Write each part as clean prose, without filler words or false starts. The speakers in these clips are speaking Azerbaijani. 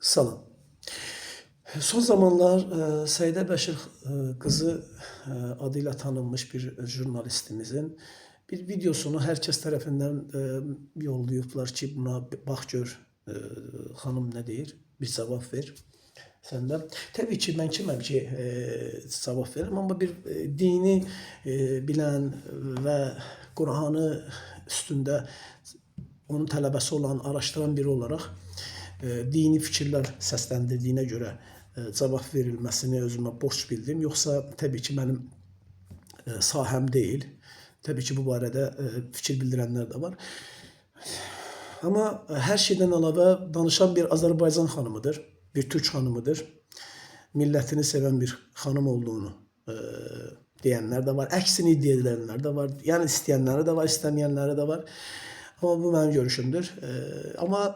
Salam. Son zamanlar Səidə Bəşir qızı adıyla tanınmış bir jurnalistimizin bir videosunu hər kəs tərəfindən yollayıblar ki, buna bax gör, xanım nə deyir, bir cavab ver səndən. Təbii ki, mən kiməm ki, cavab verirəm, amma bir dini bilən və Qur'anı üstündə onun tələbəsi olan, araşdıran biri olaraq dini fikirlər səsləndirdiyinə görə cavab verilməsini özümə borc bildim. Yoxsa təbii ki, mənim sahəm deyil. Təbii ki, bu barədə fikir bildirənlər də var. Amma hər şeydən əlavə danışan bir Azərbaycan xanımıdır, bir türk xanımıdır. Millətini sevən bir xanım olduğunu deyənlər də var. Əksini iddia edənlər də var. Yəni istəyənləri də var, istəməyənləri də var. Amma bu mənim görüşümdür. Amma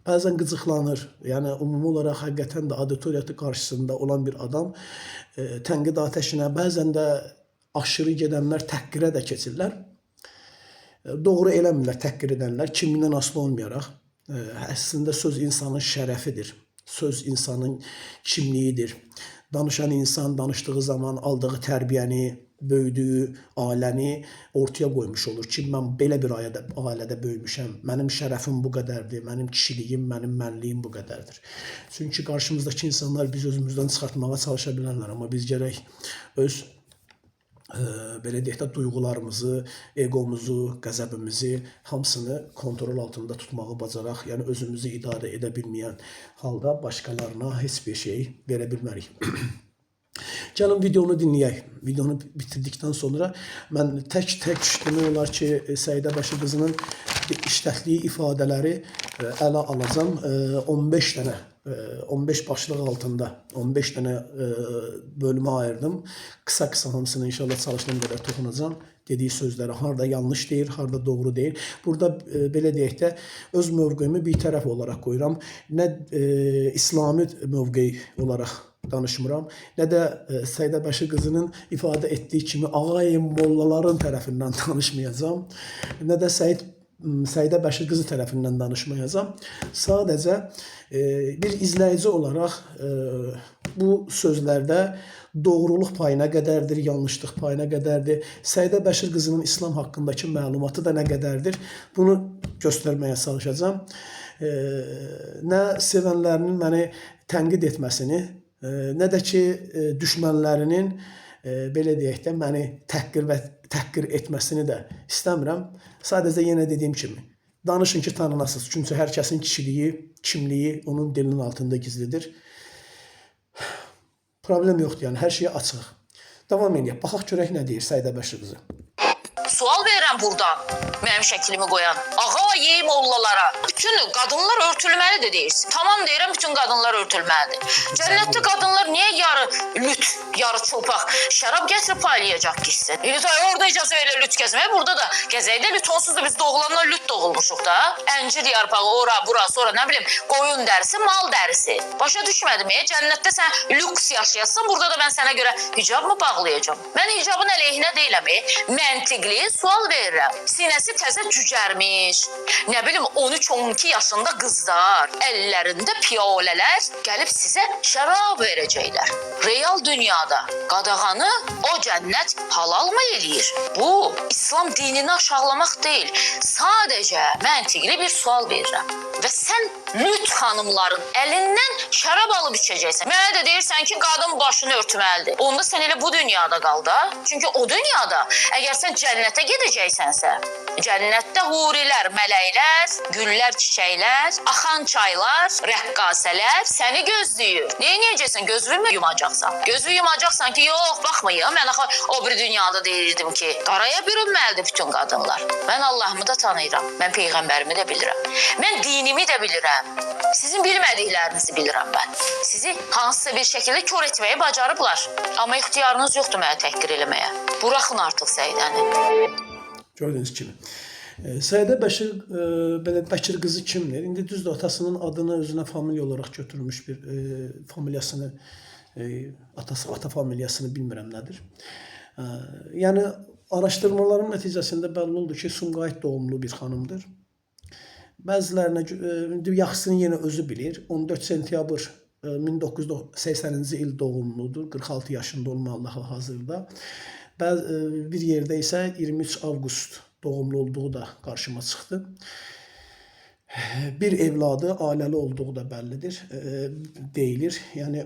bəzən qıcıqlanır. Yəni ümumi olaraq həqiqətən də auditoriya qarşısında olan bir adam tənqid atəşinə, bəzən də aşırı gedənlər təhqirə də keçirlər. Doğru eləmirlər təhqir edənlər, kimindən asılı olmayaraq. Əslində söz insanın şərəfidir. Söz insanın kimliyidir. Danışan insan danışdığı zaman aldığı tərbiyəni, böyüdüyü ailəni ortaya qoymuş olur ki, mən belə bir ailədə böyümüşəm. Mənim şərəfim bu qədərdir, mənim kişiliyim, mənim mənliyim bu qədərdir. Çünki qarşımızdakı insanlar biz özümüzdən çıxartmağa çalışa bilərlər, amma biz gərək öz belə deyək də duyğularımızı, egomuzu, qəzəbimizi hamısını kontrol altında tutmağı bacaraq, yəni özümüzü idarə edə bilməyən halda başqalarına heç bir şey verə bilmərik. Gəlin videonu dinləyək. Videonu bitirdikdən sonra mən tək-tək demək olar ki, Səidə Bəşir qızının işlətdiyi ifadələri ələ alacam. 15 dənə 15 başlıq altında 15 dənə bölümə ayırdım. Qısa-qısa hamısını inşallah çalışdığım qədər toxunacam. Dediyi sözləri harda yanlış deyir, harda doğru deyir. Burada belə deyək də öz mövqeyimi bir tərəf olaraq qoyuram. Nə İslami mövqey olaraq danışmıram, nə də Səidə Bəşir qızının ifadə etdiyi kimi ağayım mollaların tərəfindən danışmayacağam, nə də Səidə Bəşir qızı tərəfindən danışmayacağam. Sadəcə bir izləyici olaraq bu sözlərdə doğruluq payı nə qədərdir, yanlışlıq payı nə qədərdir, Səidə Bəşir qızının İslam haqqındakı məlumatı da nə qədərdir, bunu göstərməyə çalışacağam. Nə sevənlərinin məni tənqid etməsini, nə də ki düşmənlərinin belə deyək də məni təhqir və təhqir etməsini də istəmirəm. Sadəcə yenə dediyim kimi, danışın ki tanınasınız. Çünki hər kəsin kişiliyi, kimliyi onun dilinin altında gizlidir. Problem yoxdur, yəni hər şey açıq. Davam eləyək. Baxaq görək nə deyir Səidə Bəşir qızı. Sual verirəm burdan mənim şəklimi qoyan. Ağa yey mollalara. Bütün qadınlar örtülməlidir deyirsin. Tamam deyirəm, bütün qadınlar örtülməlidir. Cənnətdə qadınlar niyə yarı lüt, yarı çılpaq şərab gətirib paylayacaq gitsin? İndi orada icazə verilir lüt gəzməyə, burada da gəzək də lüt onsuz da biz doğulandan lüt doğulmuşuq da. Əncir yarpağı ora, bura, sonra nə bilim qoyun dərisi, mal dərisi. Başa düşmədim. Cənnətdə sən lüks yaşayasan, burada da mən sənə görə hicab mı bağlayacağam? Mən hicabın əleyhinə deyiləm. Məntiqli sual verirəm. Sinəsi təzə cücərmiş. Nə bilim 13-12 yaşında qızlar əllərində piyalələr gəlib sizə şərab verəcəklər. Real dünyada qadağanı o cənnət halal mı eləyir? Bu İslam dinini aşağılamaq deyil. Sadəcə məntiqli bir sual verirəm. Və sən lüt xanımların əlindən şərab alıb içəcəksən. Mənə də deyirsən ki, qadın başını örtməlidir. Onda sən elə bu dünyada qal da. Çünki o dünyada əgər sən cənnətə gedəcəksənsə, cənnətdə hurilər, mələklər, güllər, çiçəklər, axan çaylar, rəqqasələr səni gözləyir. Nə edəcəksən? Gözünü mü yumacaqsan? Gözünü yumacaqsan ki, yox, baxmayın. Mən axı o bir dünyada deyirdim ki, qaraya bürünməlidir bütün qadınlar. Mən Allahımı da tanıyıram. Mən peyğəmbərimi də bilirəm. Mən dinimi də bilirəm. Sizin bilmədiklərinizi bilirəm mən. Sizi hansısa bir şəkildə kör etməyi bacarıblar. Amma ixtiyarınız yoxdur mənə təhqir eləməyə. Buraxın artıq Səidəni. Gördüyünüz kimi. Səidə Bəşir belə Bəkir qızı kimdir? İndi düzdür, atasının adını özünə familiya olaraq götürmüş bir familiyasını atası ata familiyasını bilmirəm nədir. Yəni araşdırmaların nəticəsində bəlli oldu ki, Sumqayıt doğumlu bir xanımdır. Bəzilərinə indi yaxşısını yenə özü bilir. 14 sentyabr 1980-ci il doğumludur. 46 yaşında olmalıdır hal-hazırda. Bir yerdə isə 23 avqust doğumlu olduğu da qarşıma çıxdı. Bir evladı, ailəli olduğu da bəllidir, deyilir. Yəni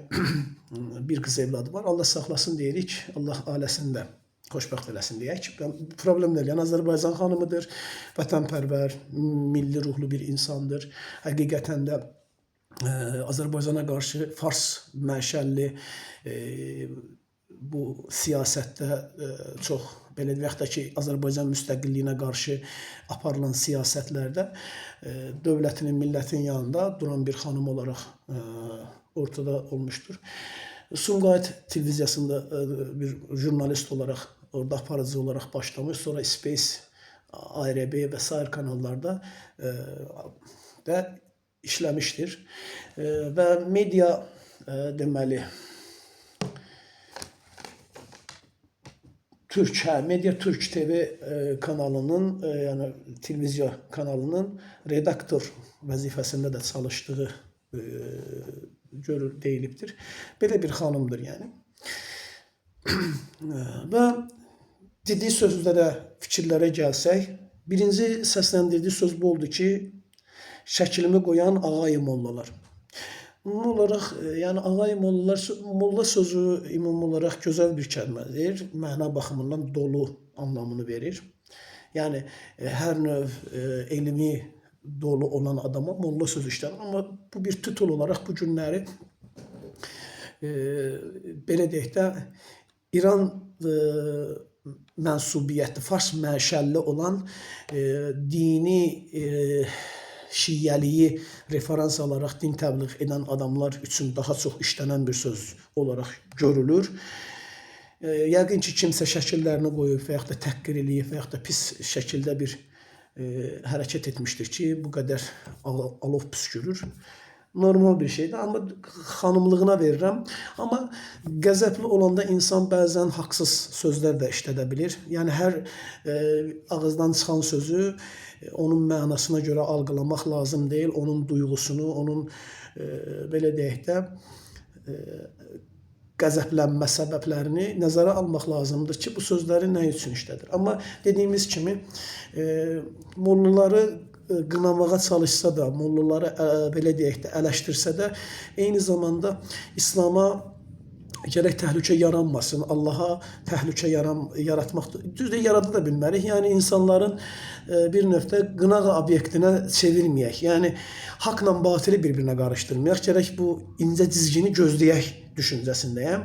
bir qız evladı var. Allah saxlasın deyirik. Allah ailəsini də xoşbəxt eləsin deyək. Problem deyil. Yəni Azərbaycan xanımıdır, vətənpərvər, milli ruhlu bir insandır. Həqiqətən də Azərbaycana qarşı fars mənşəli bu siyasətdə çox belə deyək də ki, Azərbaycan müstəqilliyinə qarşı aparılan siyasətlərdə dövlətinin, millətin yanında duran bir xanım olaraq ortada olmuşdur. Sumqayıt televiziyasında bir jurnalist olaraq, orada aparıcı olaraq başlamış, sonra Space, ARB və sair kanallarda da işləmişdir. Və media deməli Türk, Media Türk TV kanalının, yəni televiziya kanalının redaktor vəzifəsində də çalışdığı görür deyilibdir. Belə bir xanımdır yəni. Və dediyi sözlərə, fikirlərə gəlsək, birinci səsləndirdiyi söz bu oldu ki, şəklimi qoyan ağay mollalar. Ümumi olaraq, yəni ağay mollalar, molla sözü ümumi olaraq gözəl bir kəlmədir. Məna baxımından dolu anlamını verir. Yəni hər növ elmi dolu olan adama molla sözü işlənir. Amma bu bir titul olaraq bu günləri belə deyək də İran mənsubiyyətli, fars mənşəli olan dini şiyyəliyi referans alaraq din təbliğ edən adamlar üçün daha çox işlənən bir söz olaraq görülür. Yəqin ki, kimsə şəkillərini qoyub və yaxud da təhqir eləyib və yaxud da pis şəkildə bir hərəkət etmişdir ki, bu qədər alov püskürür. Normal bir şeydir, amma xanımlığına verirəm. Amma qəzəbli olanda insan bəzən haqsız sözlər də işlədə bilir. Yəni hər ağızdan çıxan sözü onun mənasına görə algılamaq lazım deyil. Onun duyğusunu, onun belə deyək də qəzəblənmə səbəblərini nəzərə almaq lazımdır ki, bu sözləri nə üçün işlədir. Amma dediyimiz kimi mollaları qınamağa çalışsa da, mollaları belə deyək də ələşdirsə də, eyni zamanda İslama gərək təhlükə yaranmasın, Allaha təhlükə yaratmaq, düzdür, yarada da bilmərik. Yəni insanların bir növdə qınaq obyektinə çevirməyək. Yəni haqla batili bir-birinə qarışdırmayaq. Gərək bu incə cizgini gözləyək düşüncəsindəyəm.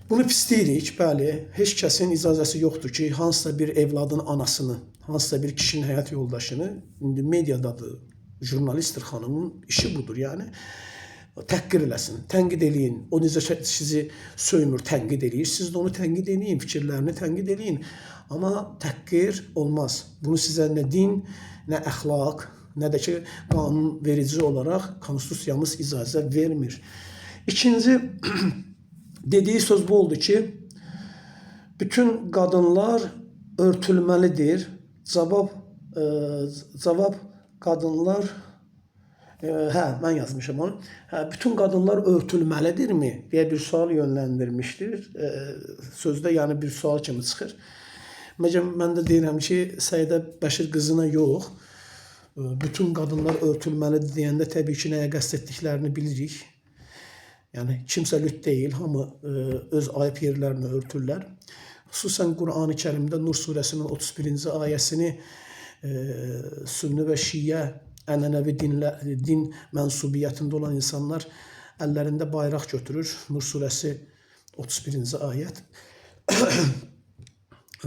Bunu pisləyirik, bəli. Heç kəsin icazəsi yoxdur ki, hansısa bir evladın anasını, hansısa bir kişinin həyat yoldaşını, indi mediadadır, jurnalistdir xanımın işi budur, yəni təhqir eləsin, tənqid eləyin. O necə sizi söymür, tənqid eləyir. Siz də onu tənqid eləyin, fikirlərini tənqid eləyin. Amma təhqir olmaz. Bunu sizə nə din, nə əxlaq, nə də ki qanun verici olaraq konstitusiyamız icazə vermir. İkinci dediyi söz bu oldu ki, bütün qadınlar örtülməlidir. Cavab qadınlar, mən yazmışam onu. Bütün qadınlar örtülməlidirmi deyə bir sual yönləndirmişdir. Sözdə yəni bir sual kimi çıxır. Məgər mən də deyirəm ki, Səidə Bəşir qızına yox, bütün qadınlar örtülməlidir deyəndə təbii ki, nəyə qəsd etdiklərini bilirik. Yəni kimsə lüt deyil, hamı öz ayıb yerlərini örtürlər. Xüsusən Qurani Kərimdə Nur surəsinin 31-ci ayəsini sünni və şiə ənənəvi din mənsubiyyətində olan insanlar əllərində bayraq götürür. Nur surəsi 31-ci ayət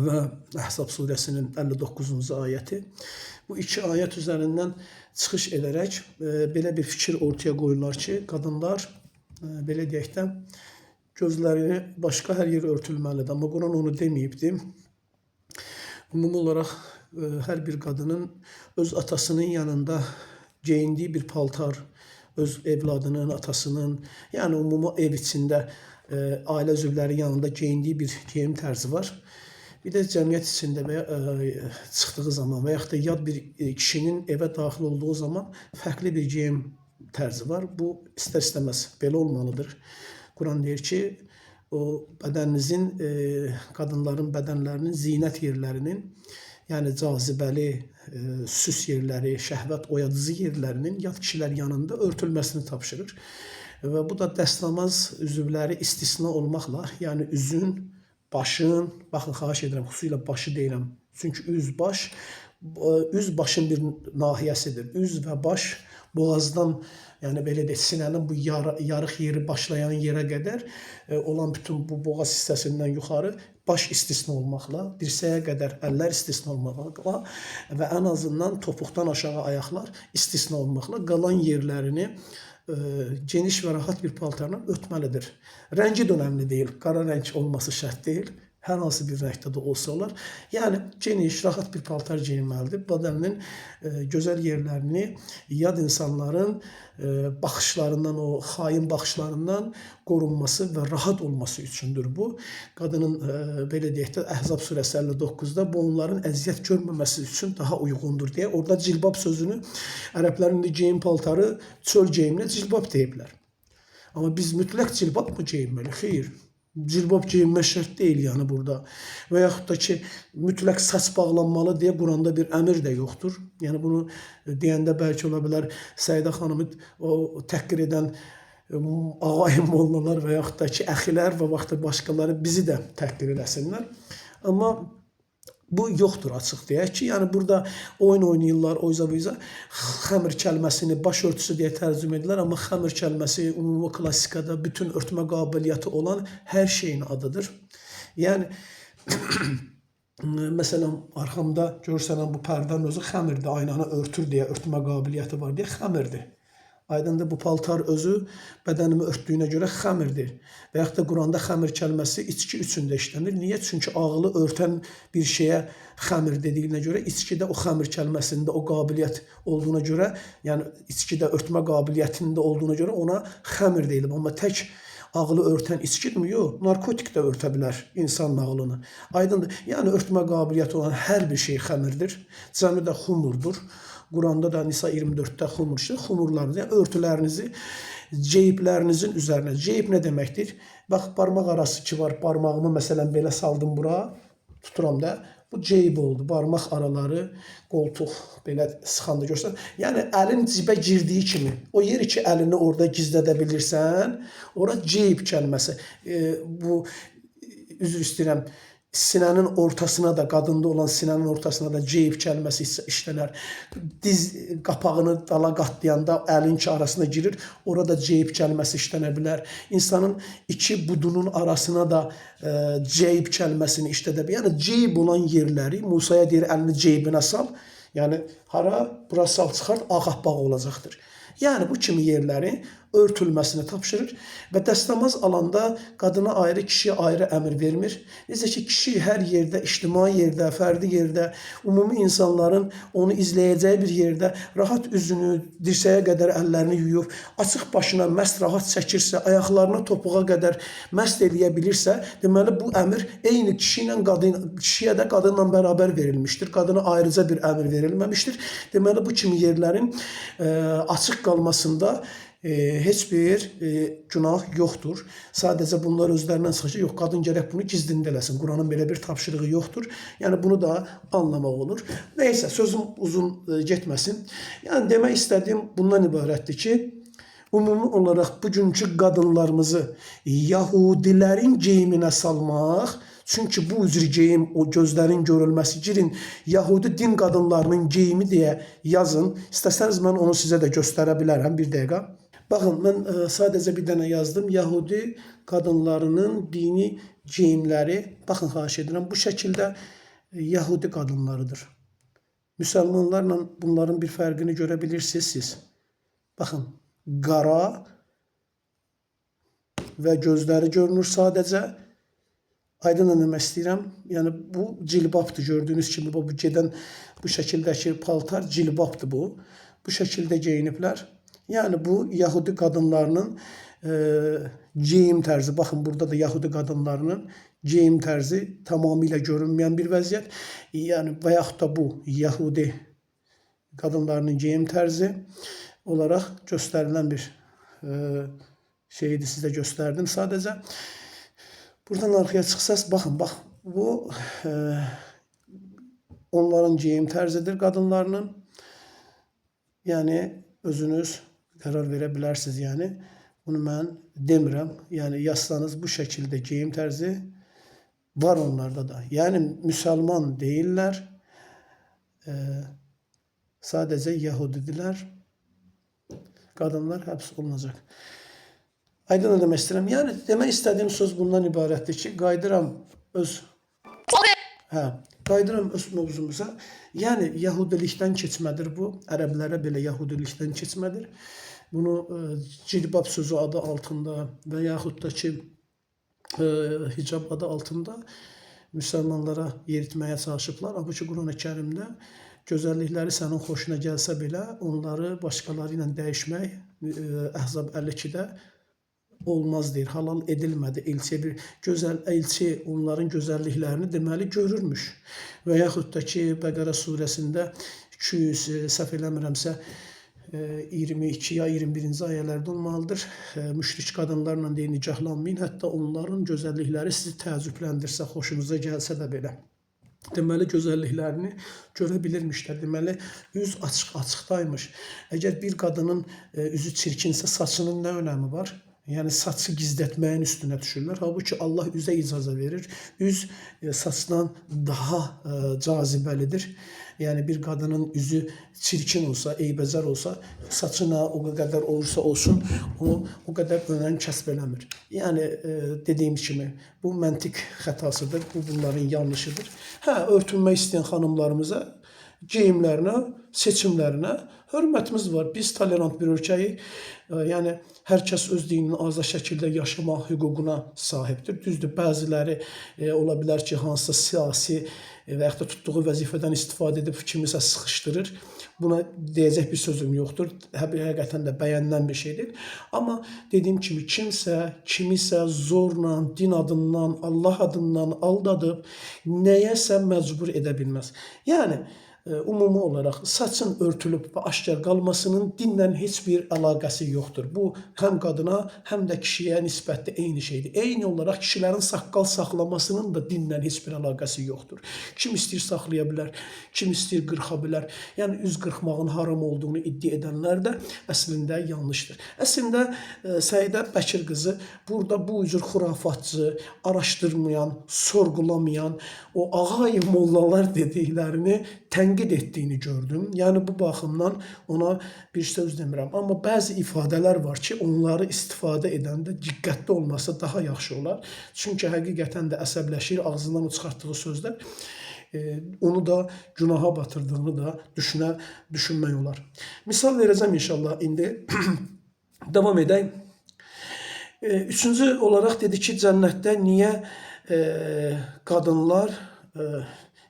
və Əhzab surəsinin 59-cu ayəti. Bu iki ayət üzərindən çıxış edərək belə bir fikir ortaya qoyurlar ki, qadınlar belə deyək də gözləri başqa hər yer örtülməlidir. Amma Quran onu deməyibdir. Ümumi olaraq hər bir qadının öz atasının yanında geyindiyi bir paltar, öz evladının, atasının, yəni ümumi ev içində ailə üzvləri yanında geyindiyi bir geyim tərzi var. Bir də cəmiyyət içində və ya çıxdığı zaman və yaxud da yad bir kişinin evə daxil olduğu zaman fərqli bir geyim tərzi var. Bu istər-istəməz belə olmalıdır. Quran deyir ki, o bədəninizin, qadınların bədənlərinin zinət yerlərinin, yəni cazibəli, süs yerləri, şəhvət oyadıcı yerlərinin yad kişilər yanında örtülməsini tapşırır. Və bu da dəstəmaz üzvləri istisna olmaqla, yəni üzün, başın, baxın xahiş edirəm, xüsusilə başı deyirəm. Çünki üz, baş, üz başın bir nahiyəsidir. Üz və baş boğazdan, yəni belə deyək, sinənin bu yarıq yeri başlayan yerə qədər olan bütün bu boğaz hissəsindən yuxarı baş istisna olmaqla, dirsəyə qədər əllər istisna olmaqla və ən azından topuqdan aşağı ayaqlar istisna olmaqla qalan yerlərini geniş və rahat bir paltarla örtməlidir. Rəngi də önəmli deyil. Qara rəng olması şərt deyil. Hər hansı bir rəngdə də olsa olar. Yəni geniş, rahat bir paltar geyinməlidir. Bədəninin gözəl yerlərini yad insanların baxışlarından, o xain baxışlarından qorunması və rahat olması üçündür bu. Qadının belə deyək də Əhzab surəsi 59-da bu onların əziyyət görməməsi üçün daha uyğundur deyə orada cilbab sözünü ərəblərin də geyim paltarı çöl geyiminə cilbab deyiblər. Amma biz mütləq cilbab mı geyinməli? Xeyr. Cilbab geyinmək şərt deyil yəni burada. Və yaxud da ki, mütləq saç bağlanmalı deyə Quranda bir əmr də yoxdur. Yəni bunu deyəndə bəlkə ola bilər Səidə xanımı o təhqir edən ağay mollalar və yaxud da ki, əxilər və vaxtı başqaları bizi də təhqir eləsinlər. Amma bu yoxdur açıq deyək ki, yəni burada oyun oynayırlar, oyza buyza. Xəmir kəlməsini başörtüsü deyə tərcümə edirlər, amma xəmir kəlməsi ümumi klassikada bütün örtmə qabiliyyəti olan hər şeyin adıdır. Yəni məsələn arxamda görürsən bu pərdənin özü xəmirdir, aynanı örtür deyə örtmə qabiliyyəti var deyə xəmirdir. Aydındır, bu paltar özü bədənimi örtdüyünə görə xəmirdir. Və yaxud da Quranda xəmir kəlməsi içki üçün də işlənir. Niyə? Çünki ağlı örtən bir şeyə xəmir dediyinə görə içkidə o xəmir kəlməsində o qabiliyyət olduğuna görə, yəni içkidə örtmə qabiliyyətində olduğuna görə ona xəmir deyilib. Amma tək ağlı örtən içkidirmi? Yox, narkotik də örtə bilər insanın ağlını. Aydındır. Yəni örtmə qabiliyyəti olan hər bir şey xəmirdir. Cəmi də xumurdur. Quranda da Nisa 24-də xumur işləyir. Xumurlarınızı, yəni örtülərinizi ceyiblərinizin üzərinə. Ceyib nə deməkdir? Bax, barmaq arası ki var, barmağımı məsələn belə saldım bura, tuturam da. Bu ceyib oldu. Barmaq araları, qoltuq belə sıxanda görsən. Yəni əlin cibə girdiyi kimi, o yeri ki əlini orada gizlədə bilirsən, ora ceyib kəlməsi. Bu üzr istəyirəm, sinənin ortasına da, qadında olan sinənin ortasına da ceyib kəlməsi işlənər. Diz qapağını dala qatlayanda əlin iki arasına girir, orada ceyib kəlməsi işlənə bilər. İnsanın iki budunun arasına da ceyib kəlməsini işlədə bilər. Yəni ceyib olan yerləri Musaya deyir əlini ceybinə sal. Yəni hara? Bura sal çıxart, ağappaq olacaqdır. Yəni bu kimi yerlərin örtülməsini tapşırır və dəstəmaz alanda qadına ayrı, kişiyə ayrı əmr vermir. Necə ki, kişi hər yerdə, ictimai yerdə, fərdi yerdə, ümumi insanların onu izləyəcəyi bir yerdə rahat üzünü, dirsəyə qədər əllərini yuyub, açıq başına məst rahat çəkirsə, ayaqlarını topuğa qədər məst eləyə bilirsə, deməli bu əmr eyni kişi ilə qadın, kişiyə də qadınla bərabər verilmişdir. Qadına ayrıca bir əmr verilməmişdir. Deməli bu kimi yerlərin açıq qalmasında heç bir günah yoxdur. Sadəcə bunlar özlərindən çıxır ki, yox, qadın gərək bunu gizlində eləsin. Quranın belə bir tapşırığı yoxdur. Yəni bunu da anlamaq olur. Neysə, sözüm uzun getməsin. Yəni demək istədiyim bundan ibarətdir ki, ümumi olaraq bugünkü qadınlarımızı Yahudilərin geyiminə salmaq, çünki bu cür geyim, o gözlərin görülməsi, girin Yahudi din qadınlarının geyimi deyə yazın. İstəsəniz mən onu sizə də göstərə bilərəm bir dəqiqə. Baxın, mən sadəcə bir dənə yazdım. Yahudi qadınlarının dini geyimləri. Baxın, xahiş edirəm, bu şəkildə Yahudi qadınlarıdır. Müsəlmanlarla bunların bir fərqini görə bilirsiniz siz. Baxın, qara və gözləri görünür sadəcə. Aydın demək istəyirəm. Yəni bu cilbabdır. Gördüyünüz kimi bu gedən bu şəkildəki paltar cilbabdır bu. Bu şəkildə geyiniblər. Yəni bu Yahudi qadınlarının geyim tərzi. Baxın, burada da Yahudi qadınlarının geyim tərzi tamamilə görünməyən bir vəziyyət. Yəni və yaxud da bu Yahudi qadınlarının geyim tərzi olaraq göstərilən bir şeydi, sizə göstərdim sadəcə. Buradan arxaya çıxsaz, baxın, bax bu onların geyim tərzidir qadınlarının. Yəni özünüz qərar verə bilərsiniz, yəni. Bunu mən demirəm. Yəni yazsanız bu şəkildə geyim tərzi var onlarda da. Yəni müsəlman deyillər. Sadəcə Yahudidirlər. Qadınlar həbs olunacaq. Aydın demək istəyirəm. Yəni demək istədiyim söz bundan ibarətdir ki, qayıdıram öz Hə, qayıdıram öz mövzumuza. Yəni Yahudilikdən keçmədir bu. Ərəblərə belə Yahudilikdən keçmədir. Bunu cilbab sözü adı altında və yaxud da ki hicab adı altında müsəlmanlara yeritməyə çalışıblar. Halbuki Qurani Kərimdə gözəllikləri sənin xoşuna gəlsə belə onları başqaları ilə dəyişmək Əhzab 52-də olmaz deyir. Halal edilmədi. Elçiyə bir gözəl elçi onların gözəlliklərini deməli görürmüş. Və yaxud da ki Bəqərə surəsində 200 səhv eləmirəmsə 22 ya 21-ci ayələrdə olmalıdır. Müşrik qadınlarla deyir nikahlanmayın. Hətta onların gözəllikləri sizi təəccübləndirsə, xoşunuza gəlsə də belə. Deməli gözəlliklərini görə bilirmişlər. Deməli üz açıq açıqdaymış. Əgər bir qadının üzü çirkinsə saçının nə önəmi var? Yəni saçı gizlətməyin üstünə düşürlər. Halbuki Allah üzə icazə verir. Üz saçdan daha cazibəlidir. Yəni bir qadının üzü çirkin olsa, eybəcər olsa, saçına o qədər olursa olsun, o o qədər önəm kəsb eləmir. Yəni dediyim kimi bu məntiq xətasıdır, bu bunların yanlışıdır. Hə, örtünmək istəyən xanımlarımıza geyimlərinə, seçimlərinə hörmətimiz var. Biz tolerant bir ölkəyik. Yəni hər kəs öz dinini azad şəkildə yaşamaq hüququna sahibdir. Düzdür, bəziləri ola bilər ki, hansısa siyasi və yaxud da tutduğu vəzifədən istifadə edib kimisə sıxışdırır. Buna deyəcək bir sözüm yoxdur. Həqiqətən də bəyənilən bir şeydir. Amma dediyim kimi kimsə kimisə zorla, din adından, Allah adından aldadıb nəyəsə məcbur edə bilməz. Yəni ümumi olaraq saçın örtülüb və aşkar qalmasının dinlə heç bir əlaqəsi yoxdur. Bu həm qadına, həm də kişiyə nisbətdə eyni şeydir. Eyni olaraq kişilərin saqqal saxlamasının da dinlə heç bir əlaqəsi yoxdur. Kim istəyir saxlaya bilər, kim istəyir qırxa bilər. Yəni üz qırxmağın haram olduğunu iddia edənlər də əslində yanlışdır. Əslində Səidə Bəkir qızı burada bu cür xurafatçı, araşdırmayan, sorğulamayan o ağay mollalar dediklərini tənqid etdiyini gördüm. Yəni bu baxımdan ona bir söz demirəm. Amma bəzi ifadələr var ki, onları istifadə edəndə diqqətli olması daha yaxşı olar. Çünki həqiqətən də əsəbləşir, ağzından o çıxartdığı sözlər onu da günaha batırdığını da düşünmək olar. Misal verəcəm inşallah indi. Davam edək. Üçüncü olaraq dedi ki, cənnətdə niyə qadınlar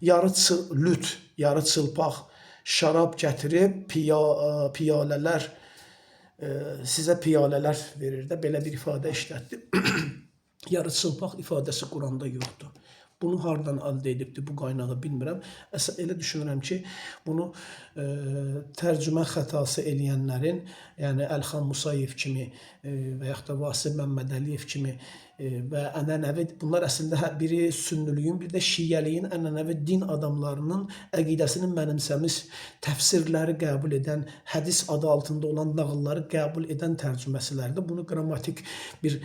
yarı lüt, yarı çılpaq şərab gətirib piyalələr sizə piyalələr verir də, belə bir ifadə işlətdi. Yarı çılpaq ifadəsi Quranda yoxdur. Bunu hardan əldə edibdir bu qaynağı bilmirəm. Əslində elə düşünürəm ki, bunu tərcümə xətası eləyənlərin, yəni Əlxan Musayev kimi və yaxud da Vasif Məmmədəliyev kimi və ənənəvi, bunlar əslində biri sünnülüyün, bir də şiəliyin ənənəvi din adamlarının əqidəsini mənimsəmiş təfsirləri qəbul edən, hədis adı altında olan nağılları qəbul edən tərcüməçilərdir. Bunu qrammatik bir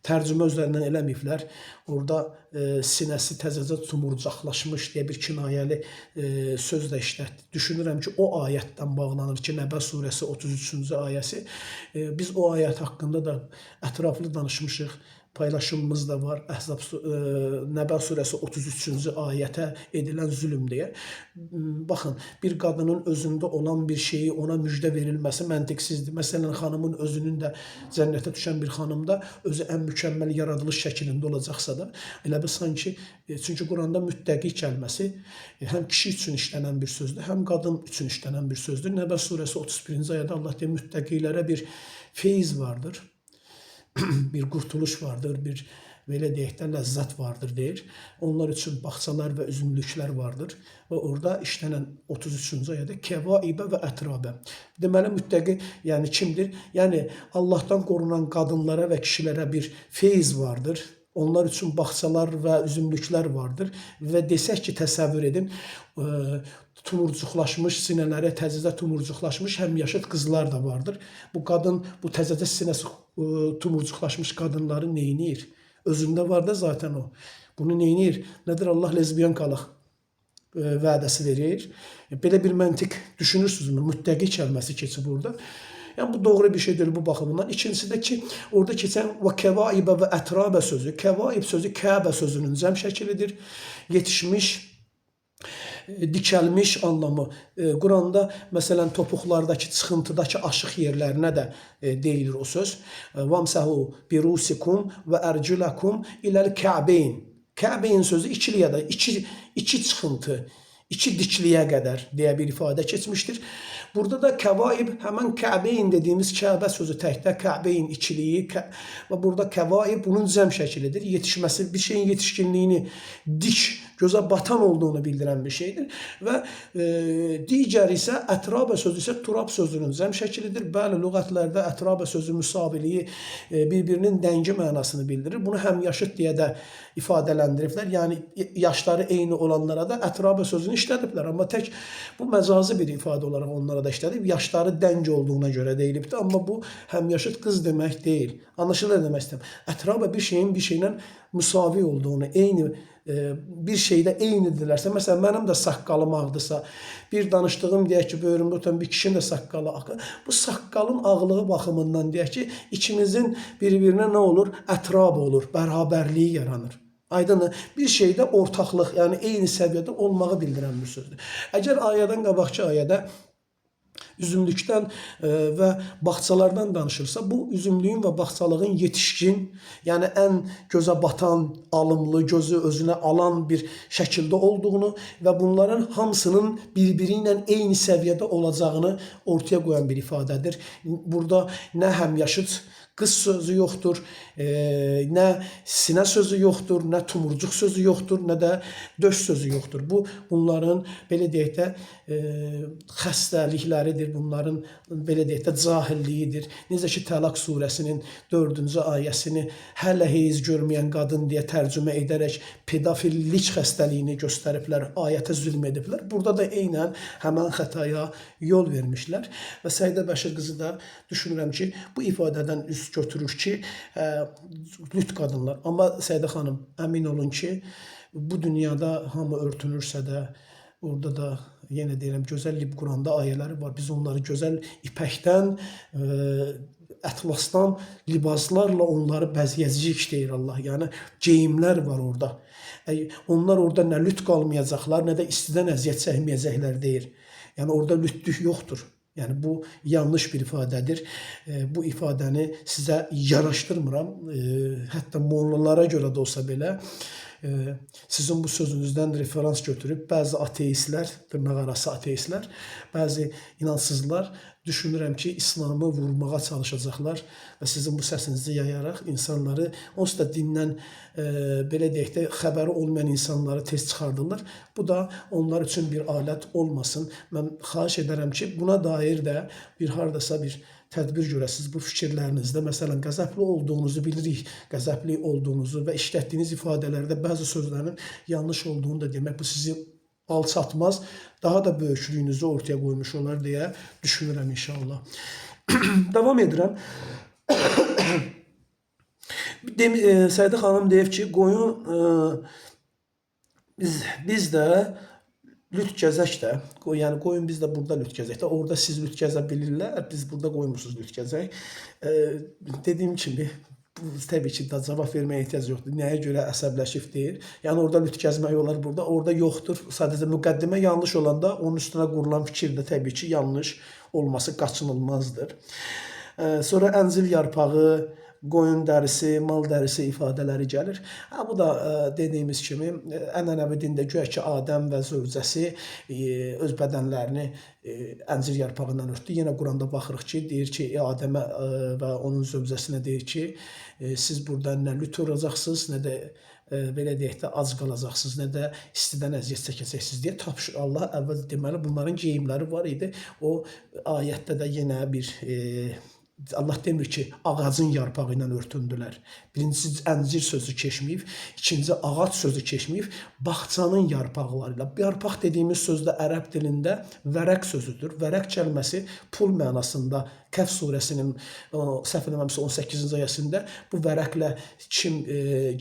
tərcümə üzərindən eləməyiblər. Orada sinəsi təzəcə tumurcaqlaşmış deyə bir kinayəli söz də işlətdi. Düşünürəm ki, o ayətdən bağlanır ki, Nəbə surəsi 33-cü ayəsi. Biz o ayət haqqında da ətraflı danışmışıq. paylaşımımız da var. Əhzab Nəbə surəsi 33-cü ayətə edilən zülm deyə. Baxın, bir qadının özündə olan bir şeyi ona müjdə verilməsi məntiqsizdir. Məsələn, xanımın özünün də cənnətə düşən bir xanımda özü ən mükəmməl yaradılış şəklində olacaqsa da, elə bil sanki çünki Quranda müttəqi kəlməsi həm kişi üçün işlənən bir sözdür, həm qadın üçün işlənən bir sözdür. Nəbə surəsi 31-ci ayədə Allah deyir, müttəqilərə bir feyiz vardır. Bir qurtuluş vardır, bir belə deyək də ləzzət vardır deyir. Onlar üçün bağçalar və üzümlüklər vardır və orada işlənən 33-cü ayədə kəvaibə və ətrabə. Deməli müttəqi yəni kimdir? Yəni Allahdan qorunan qadınlara və kişilərə bir feyiz vardır. Onlar üçün bağçalar və üzümlüklər vardır və desək ki, təsəvvür edin, tumurcuqlaşmış sinələrə təzəcə tumurcuqlaşmış həmyaşıt qızlar da vardır. Bu qadın, bu təzəcə sinəsi tumurcuqlaşmış qadınları neyniyir? Özündə var da zaten o. Bunu neyniyir? Nədir? Allah lezbiyankalıq vədəsi verir. Belə bir məntiq düşünürsünüzmü? Müttəqi kəlməsi keçib burada. Yəni bu doğru bir şey deyil bu baxımından. İkincisi də ki, orada keçən və kəvaibə və ətrabə sözü, kəvaib sözü Kəbə sözünün cəm şəklidir. Yetişmiş, dikəlmiş anlamı. Quranda məsələn topuqlardakı, çıxıntıdakı aşıq yerlərinə də deyilir o söz. Vamsahu birusikum və erculakum iləl kə'beyn. Kə'beyn sözü ikiliyə də iki çıxıntı, iki dikliyə qədər deyə bir ifadə keçmişdir. Burada da kəvaib həmən Kəbeyn dediyimiz Kəbə sözü təkdə Kəbeyn ikiliyi və burada kəvaib bunun cəm şəklidir. Yetişməsi, bir şeyin yetişkinliyini dik, gözə batan olduğunu bildirən bir şeydir. Və digər isə ətrabə sözü isə turab sözünün cəm şəklidir. Bəli, lüğətlərdə ətrabə sözü müsaviliyi bir-birinin dəngi mənasını bildirir. Bunu həmyaşıt deyə də ifadələndiriblər. Yəni yaşları eyni olanlara da ətrabə sözünü işlədiblər. Amma tək bu məcazi bir ifadə olaraq onlara da işlədib. Yaşları dəng olduğuna görə deyilibdir. Amma bu həmyaşıt qız demək deyil. Anlaşılır demək istəyirəm. Ətrabə bir şeyin bir şeylə müsavi olduğunu, eyni bir şeydə eynidirlərsə, məsələn mənim də saqqalım ağdısa, bir danışdığım deyək ki, böyrümdə oturan bir kişinin də saqqalı ağ. Bu saqqalın ağlığı baxımından deyək ki, ikimizin bir-birinə nə olur? Ətrab olur, bərabərliyi yaranır. Aydındır? Bir şeydə ortaqlıq, yəni eyni səviyyədə olmağı bildirən bir sözdür. Əgər ayədən qabaqki ayədə üzümlükdən və bağçalardan danışırsa, bu üzümlüyün və bağçalığın yetişkin, yəni ən gözə batan, alımlı, gözü özünə alan bir şəkildə olduğunu və bunların hamısının bir-biri ilə eyni səviyyədə olacağını ortaya qoyan bir ifadədir. Burada nə həmyaşıt qız sözü yoxdur, nə sinə sözü yoxdur, nə tumurcuq sözü yoxdur, nə də döş sözü yoxdur. Bu, bunların belə deyək də xəstəlikləridir, bunların belə deyək də cahilliyidir. Necə ki Təlaq surəsinin 4-cü ayəsini hələ heyiz görməyən qadın deyə tərcümə edərək pedofillik xəstəliyini göstəriblər, ayətə zülm ediblər. Burada da eynən həmən xətaya yol vermişlər və Səidə Bəşir qızı da düşünürəm ki, bu ifadədən üst götürür ki, lüt qadınlar. Amma Səidə xanım, əmin olun ki, bu dünyada hamı örtünürsə də, orada da yenə deyirəm, gözəl Quranda ayələri var. Biz onları gözəl ipəkdən, ətlasdan libaslarla onları bəzəyəcəyik deyir Allah. Yəni geyimlər var orada. Onlar orada nə lüt qalmayacaqlar, nə də istidən əziyyət çəkməyəcəklər deyir. Yəni orada lütlük yoxdur. Yəni bu yanlış bir ifadədir. Bu ifadəni sizə yaraşdırmıram. Hətta mollalara görə də olsa belə sizin bu sözünüzdən referans götürüb bəzi ateistlər, dırnaq arası ateistlər, bəzi inansızlar düşünürəm ki, İslamı vurmağa çalışacaqlar və sizin bu səsinizi yayaraq insanları onsuz da dindən belə deyək də xəbəri olmayan insanları tez çıxardırlar. Bu da onlar üçün bir alət olmasın. Mən xahiş edərəm ki, buna dair də bir hardasa bir tədbir görəsiniz bu fikirlərinizdə. Məsələn, qəzəbli olduğunuzu bilirik, qəzəbli olduğunuzu və işlətdiyiniz ifadələrdə bəzi sözlərin yanlış olduğunu da demək, bu sizi alçatmaz, daha da böyüklüyünüzü ortaya qoymuş olar deyə düşünürəm inşallah. Davam edirəm. Səidə xanım deyib ki, qoyun biz də lüt gəzək də, yəni qoyun biz də burada lüt gəzək də, orada siz lüt gəzə bilirlər, biz burada qoymursunuz lüt gəzək. Dediyim kimi, Təbii ki, da cavab verməyə ehtiyac yoxdur. Nəyə görə əsəbləşib deyir. Yəni orada lüt gəzmək olar, burada orada yoxdur. Sadəcə müqəddimə yanlış olanda onun üstünə qurulan fikir də təbii ki, yanlış olması qaçınılmazdır. Sonra əncir yarpağı, qoyun dərisi, mal dərisi ifadələri gəlir. Ha, bu da dediyimiz kimi ənənəvi dində güya ki Adəm və zövcəsi öz bədənlərini əncir yarpağından örtdü. Yenə Quranda baxırıq ki, deyir ki, Adəmə və onun zövcəsinə deyir ki, siz burada nə lüt olacaqsınız, nə də belə deyək də ac qalacaqsınız, nə də istidən əziyyət çəkəcəksiniz deyə tapşır Allah əvvəl deməli bunların geyimləri var idi. O ayətdə də yenə bir Allah demir ki, ağacın yarpağı ilə örtündülər. Birincisi əncir sözü keçməyib, ikinci ağac sözü keçməyib, bağçanın yarpaqları ilə. Yarpaq dediyimiz sözdə ərəb dilində vərəq sözüdür. Vərəq kəlməsi pul mənasında Kəhf surəsinin səhv eləmirəmsə 18-ci ayəsində bu vərəqlə kim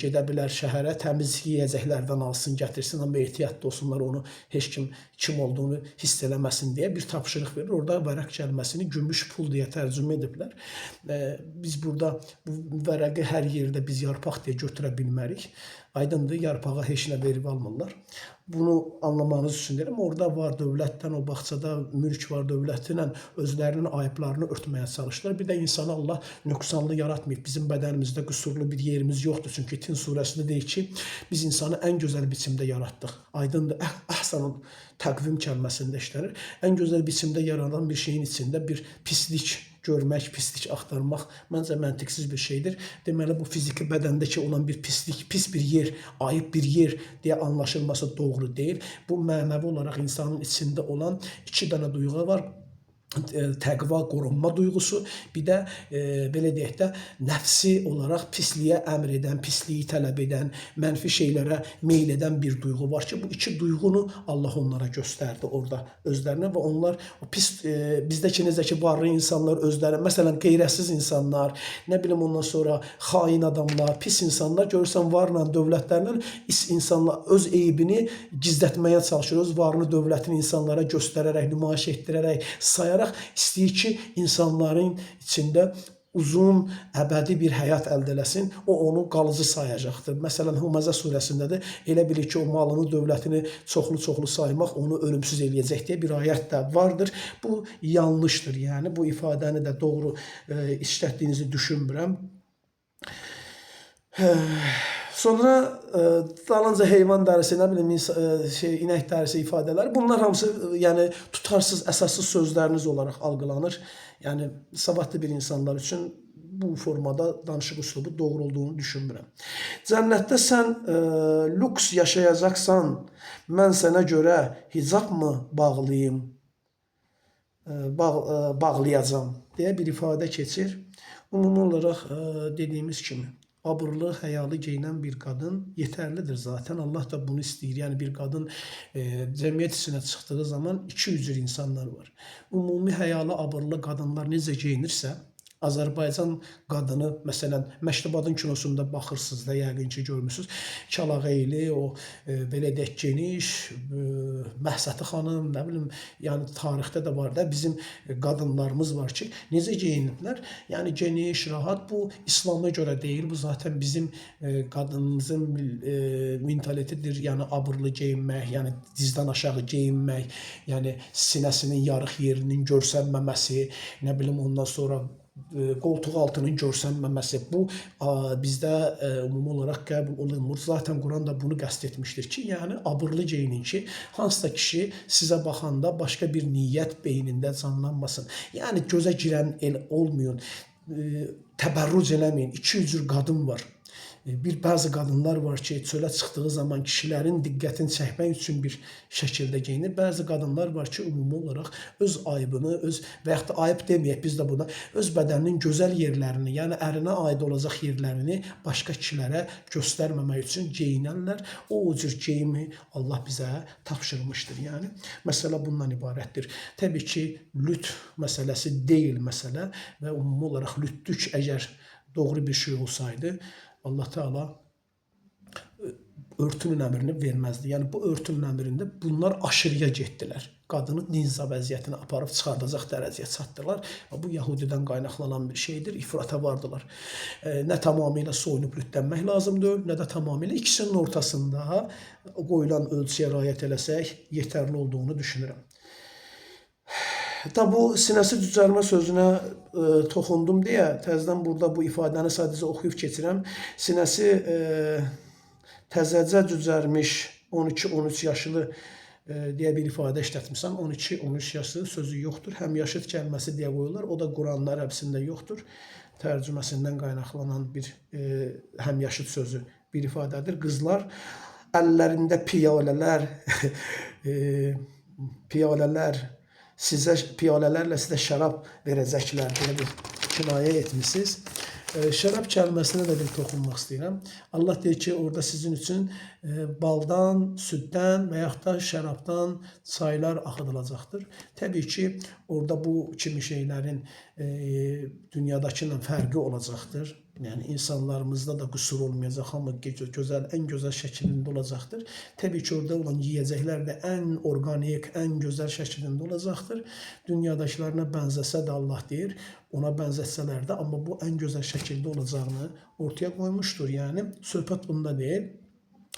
gedə bilər şəhərə, təmiz yeyəcəklərdən alsın, gətirsin, amma ehtiyatlı olsunlar, onu heç kim kim olduğunu hiss eləməsin deyə bir tapşırıq verir. Orada vərəq kəlməsini gümüş pul deyə tərcümə ediblər. Biz burada bu vərəqi hər yerdə biz yarpaq deyə götürə bilmərik. Aydındır, yarpağa heç nə verib almırlar. Bunu anlamağınız üçün deyirəm. Orada var dövlətdən, o bağçada mülk var dövlətinlə özlərinin ayıblarını örtməyə çalışırlar. Bir də insanı Allah nöqsanlı yaratmayıb. Bizim bədənimizdə qüsurlu bir yerimiz yoxdur. Çünki Tin surəsində deyir ki, biz insanı ən gözəl biçimdə yaratdıq. Aydındır, əhsanul təqvim kəlməsində işlənir. Ən gözəl biçimdə yaranan bir şeyin içində bir pislik görmək, pislik axtarmaq məncə məntiqsiz bir şeydir. Deməli bu fiziki bədəndəki olan bir pislik, pis bir yer, ayıb bir yer deyə anlaşılması doğru deyil. Bu mənəvi olaraq insanın içində olan iki dənə duyğu var. Təqva, qorunma duyğusu, bir də belə deyək də nəfsi olaraq pisliyə əmr edən, pisliyi tələb edən, mənfi şeylərə meyl edən bir duyğu var ki, bu iki duyğunu Allah onlara göstərdi orada özlərinə və onlar o pis bizdəki necə ki varlı insanlar özləri, məsələn qeyrətsiz insanlar, nə bilim ondan sonra xain adamlar, pis insanlar görürsən varla, dövlətlərlə insanlar öz eybini gizlətməyə çalışır, öz varını, dövlətini insanlara göstərərək, nümayiş etdirərək, sayaraq istəyir ki, insanların içində uzun, əbədi bir həyat əldə eləsin, o onu qalıcı sayacaqdır. Məsələn, Huməzə surəsindədir. Elə bilir ki, o malını, dövlətini çoxlu-çoxlu saymaq onu ölümsüz eləyəcək deyə bir ayət də vardır. Bu yanlışdır. Yəni bu ifadəni də doğru işlətdiyinizi düşünmürəm. Sonra dalınca heyvan dərisi, nə bilim inək dərisi ifadələri, bunlar hamısı yəni tutarsız, əsassız sözləriniz olaraq algılanır. Yəni savadlı bir insanlar üçün bu formada danışıq üslubu doğru olduğunu düşünmürəm. Cənnətdə sən lüks yaşayacaqsan, mən sənə görə hicab mı bağlayım, bağlayacam deyə bir ifadə keçir. Ümumi olaraq dediyimiz kimi abırlı, həyalı geyinən bir qadın yetərlidir zaten. Allah da bunu istəyir. Yəni bir qadın cəmiyyət içinə çıxdığı zaman iki cür insanlar var. Ümumi həyalı, abırlı qadınlar necə geyinirsə, Azərbaycan qadını, məsələn, Məktəbadın kinosunda baxırsınız da, yəqin ki, görmüsünüz. Kəlağeyli, o belə deyək, geniş, Məhsəti xanım, nə bilim, yəni tarixdə də var da, bizim qadınlarımız var ki, necə geyiniblər? Yəni geniş, rahat, bu İslama görə deyil, bu zaten bizim qadınımızın mentalitidir, yəni abırlı geyinmək, yəni dizdən aşağı geyinmək, yəni sinəsinin yarıq yerinin görsənməməsi, nə bilim ondan sonra qoltuq altının görsənməməsi, bu bizdə ümumi olaraq qəbul olunmur. Zaten Quran da bunu qəsd etmişdir ki, yəni abırlı geyinin ki, hansısa kişi sizə baxanda başqa bir niyyət beynində canlanmasın. Yəni gözə girən el olmayın, təbərrüc eləməyin. İki cür qadın var. Bir bəzi qadınlar var ki, çölə çıxdığı zaman kişilərin diqqətini çəkmək üçün bir şəkildə geyinir. Bəzi qadınlar var ki, ümumi olaraq öz ayıbını, öz və yaxud da ayıb deməyək biz də buna, öz bədəninin gözəl yerlərini, yəni ərinə aid olacaq yerlərini başqa kişilərə göstərməmək üçün geyinərlər. O cür geyimi Allah bizə tapşırmışdır. Yəni məsələ bundan ibarətdir. Təbii ki, lüt məsələsi deyil məsələ və ümumi olaraq lütlük əgər doğru bir şey olsaydı, Allah Teala örtünün əmrini verməzdi. Yəni bu örtünün əmrində bunlar aşırıya getdilər. Qadını ninza vəziyyətinə aparıb çıxardacaq dərəcəyə çatdılar. Və bu Yahudidən qaynaqlanan bir şeydir. İfrata vardılar. Nə tamamilə soyunub lütlənmək lazım deyil, nə də tamamilə ikisinin ortasında qoyulan ölçüyə riayət eləsək yetərli olduğunu düşünürəm. Da bu sinəsi cücərmə sözünə toxundum deyə təzədən burada bu ifadəni sadəcə oxuyub keçirəm. Sinəsi təzəcə cücərmiş 12-13 yaşlı deyə bir ifadə işlətmisən. 12-13 yaşlı sözü yoxdur. Həmyaşıt kəlməsi deyə qoyurlar. O da Quranın ərəbsində yoxdur. Tərcüməsindən qaynaqlanan bir həmyaşıt sözü bir ifadədir. Qızlar əllərində piyalələr piyalələr sizə piyalələrlə sizə şərab verəcəklər deyə bir kinayə etmisiniz. Şərab kəlməsinə də bir toxunmaq istəyirəm. Allah deyir ki, orada sizin üçün baldan, süddən və yaxud da şərabdan çaylar axıdılacaqdır. Təbii ki, orada bu kimi şeylərin dünyadakı ilə fərqi olacaqdır. Yəni insanlarımızda da qüsur olmayacaq, hamı gözəl, ən gözəl şəklində olacaqdır. Təbii ki, orada olan yeyəcəklər də ən orqanik, ən gözəl şəklində olacaqdır. Dünyadakılarına bənzəsə də Allah deyir, ona bənzətsələr də, amma bu ən gözəl şəkildə olacağını ortaya qoymuşdur. Yəni söhbət bunda deyil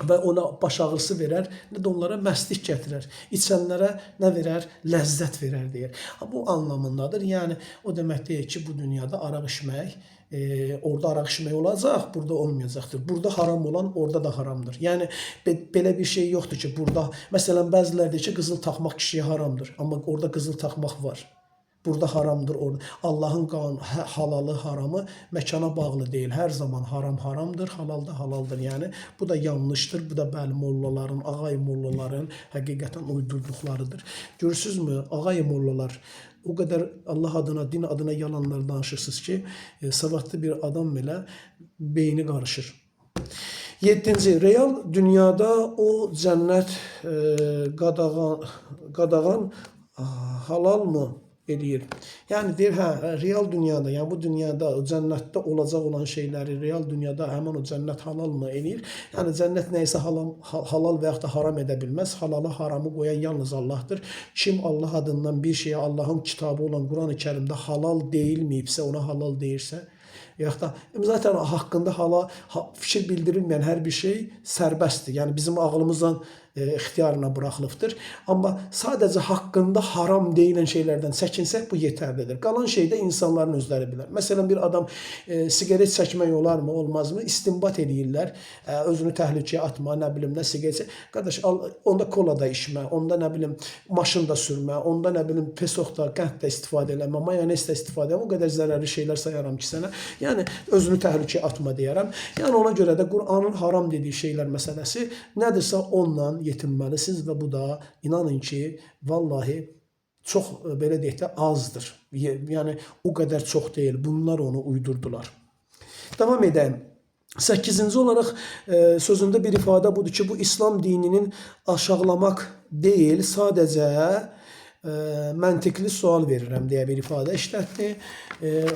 və ona baş ağrısı verər, nə də onlara məstlik gətirər. İçənlərə nə verər? Ləzzət verər deyir. Ha, bu anlamındadır. Yəni o demək deyil ki, bu dünyada araq içmək, orada araq içmək olacaq, burada olmayacaqdır. Burada haram olan orada da haramdır. Yəni belə bir şey yoxdur ki, burada məsələn bəziləri deyir ki, qızıl taxmaq kişiyə haramdır, amma orada qızıl taxmaq var. Burada haramdır, orada. Allahın qanunu, halalı, haramı məkana bağlı deyil. Hər zaman haram haramdır, halal da halaldır. Yəni bu da yanlışdır. Bu da bəli mollaların, ağay mollaların həqiqətən uydurduqlarıdır. Görürsüzmü, ağay mollalar o qədər Allah adına, din adına yalanlar danışırsınız ki, savadlı bir adam belə beyni qarışır. 7-ci, real dünyada o cənnət qadağan halal mı eləyir? Yəni deyir, hə, real dünyada, yəni bu dünyada, o cənnətdə olacaq olan şeyləri real dünyada həmin o cənnət halal mı eləyir? Yəni cənnət nə isə halal və yaxud da haram edə bilməz. Halalı, haramı qoyan yalnız Allahdır. Kim Allah adından bir şeyə Allahın kitabı olan Quran-ı Kərimdə halal deyilməyibsə, ona halal deyirsə, yaxud da zaten haqqında fikir bildirilməyən hər bir şey sərbəstdir. Yəni bizim ağlımızla ixtiyarına buraxılıbdır. Amma sadəcə haqqında haram deyilən şeylərdən çəkinsək bu yetərlidir. Qalan şey də insanların özləri bilər. Məsələn bir adam siqaret çəkmək olarmı, olmazmı? İstinbat eləyirlər. Özünü təhlükəyə atma, nə bilim, nə siqaret çək. Qardaş, al, onda kola da içmə, onda nə bilim maşın da sürmə, onda nə bilim pesox da, qənd də istifadə eləmə, mayonez də istifadə eləmə. O qədər zərərli şeylər sayaram ki sənə. Yəni özünü təhlükəyə atma deyərəm. Yəni ona görə də Qur'anın haram dediyi şeylər məsələsi nədirsə onunla yetinməlisiniz və bu da inanın ki, vallahi çox belə deyək də azdır. Yəni o qədər çox deyil. Bunlar onu uydurdular. Davam edəyim. 8-ci olaraq sözündə bir ifadə budur ki, bu İslam dininin aşağılamaq deyil, sadəcə məntiqli sual verirəm deyə bir ifadə işlətdi.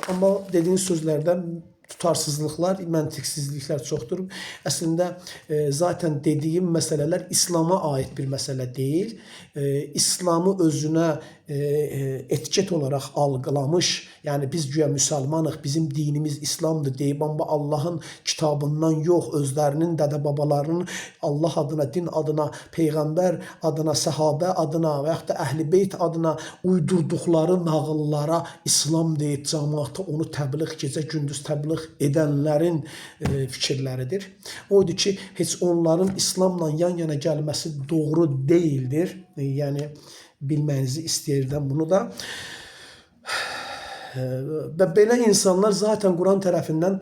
Amma dediyiniz sözlərdən tutarsızlıqlar, məntiqsizliklər çoxdur. Əslində zaten dediyim məsələlər İslama aid bir məsələ deyil. İslamı özünə etiket olaraq algılamış, yəni biz güya müsəlmanıq, bizim dinimiz İslamdır deyib, amma Allahın kitabından yox, özlərinin dədə-babalarının Allah adına, din adına, peyğəmbər adına, səhabə adına və yaxud da əhl-i beyt adına uydurduqları nağıllara İslam deyib cəmaata onu təbliğ, gecə gündüz təbliğ edənlərin fikirləridir. O idi ki, heç onların İslamla yan-yana gəlməsi doğru deyildir. Yəni bilməyinizi istəyirdim bunu da. Və belə insanlar zaten Quran tərəfindən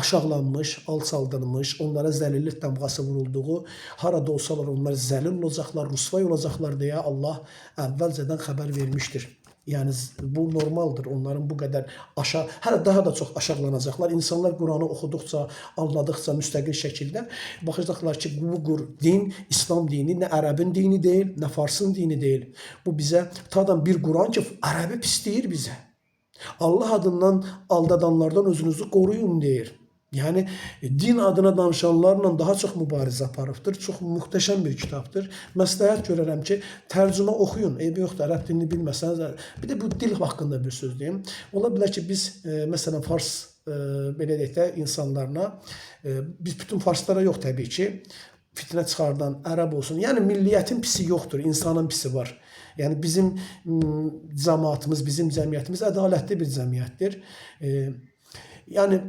aşağılanmış, alçaldılmış, onlara zəlillik damğası vurulduğu, harada olsalar onlar zəlil olacaqlar, rüsvay olacaqlar deyə Allah əvvəlcədən xəbər vermişdir. Yəni bu normaldır. Onların bu qədər hələ daha da çox aşağılanacaqlar. İnsanlar Quranı oxuduqca, anladıqca müstəqil şəkildə baxacaqlar ki, bu din, İslam dini nə ərəbin dini deyil, nə farsın dini deyil. Bu bizə tadan bir Quran ki, ərəbi pis deyir bizə. Allah adından aldadanlardan özünüzü qoruyun deyir. Yəni din adına danışanlarla daha çox mübarizə aparıbdır. Çox möhtəşəm bir kitabdır. Məsləhət görərəm ki, tərcümə oxuyun. Eybi yoxdur, ərəb dilini bilməsəniz. Bir də bu dil haqqında bir söz deyim. Ola bilər ki, biz məsələn fars belə deyək də insanlarına, biz bütün farslara yox təbii ki, fitnə çıxardan ərəb olsun. Yəni milliyyətin pisi yoxdur, insanın pisi var. Yəni bizim cəmaatımız, bizim cəmiyyətimiz ədalətli bir cəmiyyətdir. Yəni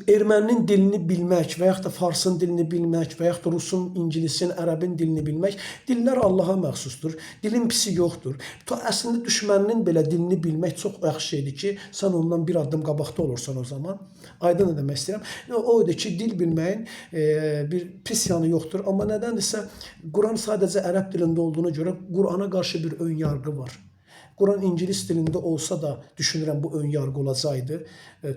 erməninin dilini bilmək və yaxud da farsın dilini bilmək və yaxud da rusun, ingilisin, ərəbin dilini bilmək, dillər Allaha məxsusdur. Dilin pisi yoxdur. Ta əslində düşməninin belə dilini bilmək çox yaxşı şeydir ki, sən ondan bir addım qabaqda olursan o zaman. Aydın nə demək istəyirəm? O idi ki, dil bilməyin bir pis yanı yoxdur. Amma nədəndirsə Quran sadəcə ərəb dilində olduğuna görə Qurana qarşı bir ön yarğı var. Quran ingilis dilində olsa da düşünürəm bu ön yarğı olacaqdı.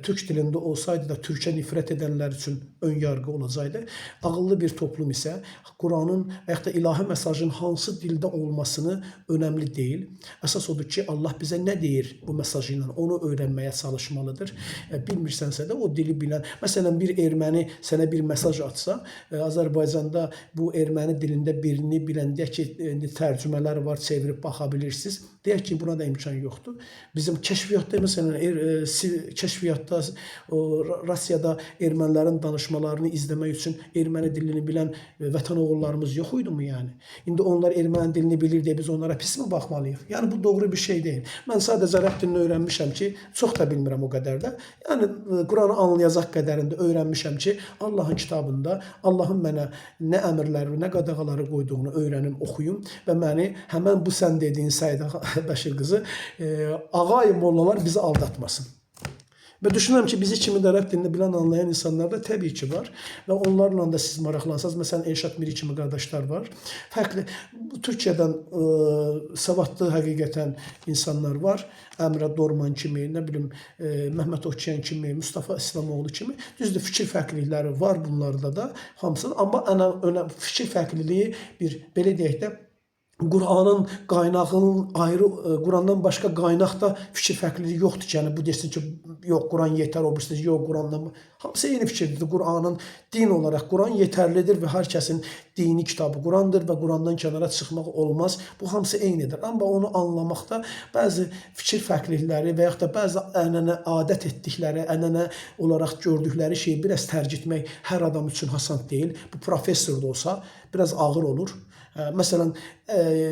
Türk dilində olsaydı da Türkə nifrət edənlər üçün ön yarğı olacaqdı. Ağıllı bir toplum isə Quranın və yaxud da ilahi mesajın hansı dildə olmasını önəmli deyil. Əsas odur ki, Allah bizə nə deyir bu mesajı ilə, onu öyrənməyə çalışmalıdır. Bilmirsənsə də o dili bilən, məsələn bir erməni sənə bir mesaj atsa, Azərbaycanda bu erməni dilində birini bilən, deyək ki, indi tərcümələr var, çevirib baxa bilirsiniz. Deyək ki, buna da imkan yoxdur. Bizim kəşfiyyatda məsələn kəşfiyyatda o Rusiyada ermənilərin danışmalarını izləmək üçün erməni dilini bilən vətən oğullarımız yox idi mu yəni? İndi onlar erməni dilini bilir deyə biz onlara pismi baxmalıyıq? Yəni bu doğru bir şey deyil. Mən sadəcə ərəb dilini öyrənmişəm ki, çox da bilmirəm o qədər də. Yəni Quranı anlayacaq qədərində öyrənmişəm ki, Allahın kitabında Allahın mənə nə əmrləri, nə qadağaları qoyduğunu öyrənim, oxuyum və məni həmən bu sən dediyin Səidə Bəşir qızı ağay mollalar bizi aldatmasın. Və düşünürəm ki, bizi kimi də ərəb dilini bilən, anlayan insanlar da təbii ki var və onlarla da siz maraqlansanız, məsələn Elşad Miri kimi qardaşlar var. Fərqli Türkiyədən savadlı həqiqətən insanlar var. Əmrə Dorman kimi, nə bilim Məhəmməd Okçayan kimi, Mustafa İslamoğlu kimi. Düzdür, fikir fərqlilikləri var bunlarda da hamısının, amma ən fikir fərqliliyi bir belə deyək də Qur'anın qaynağının ayrı, Qurandan başqa qaynaqda fikir fərqliliyi yoxdur ki, yəni bu desin ki, yox Quran yetər, o birisi yox Qurandan. Hamısı eyni fikirdir. Qur'anın din olaraq Quran yetərlidir və hər kəsin dini kitabı Qurandır və Qurandan kənara çıxmaq olmaz. Bu hamısı eynidir. Amma onu anlamaqda bəzi fikir fərqlilikləri və yaxud da bəzi ənənə adət etdikləri, ənənə olaraq gördükləri şeyi biraz tərk etmək hər adam üçün asan deyil. Bu professor da olsa biraz ağır olur. Məsələn,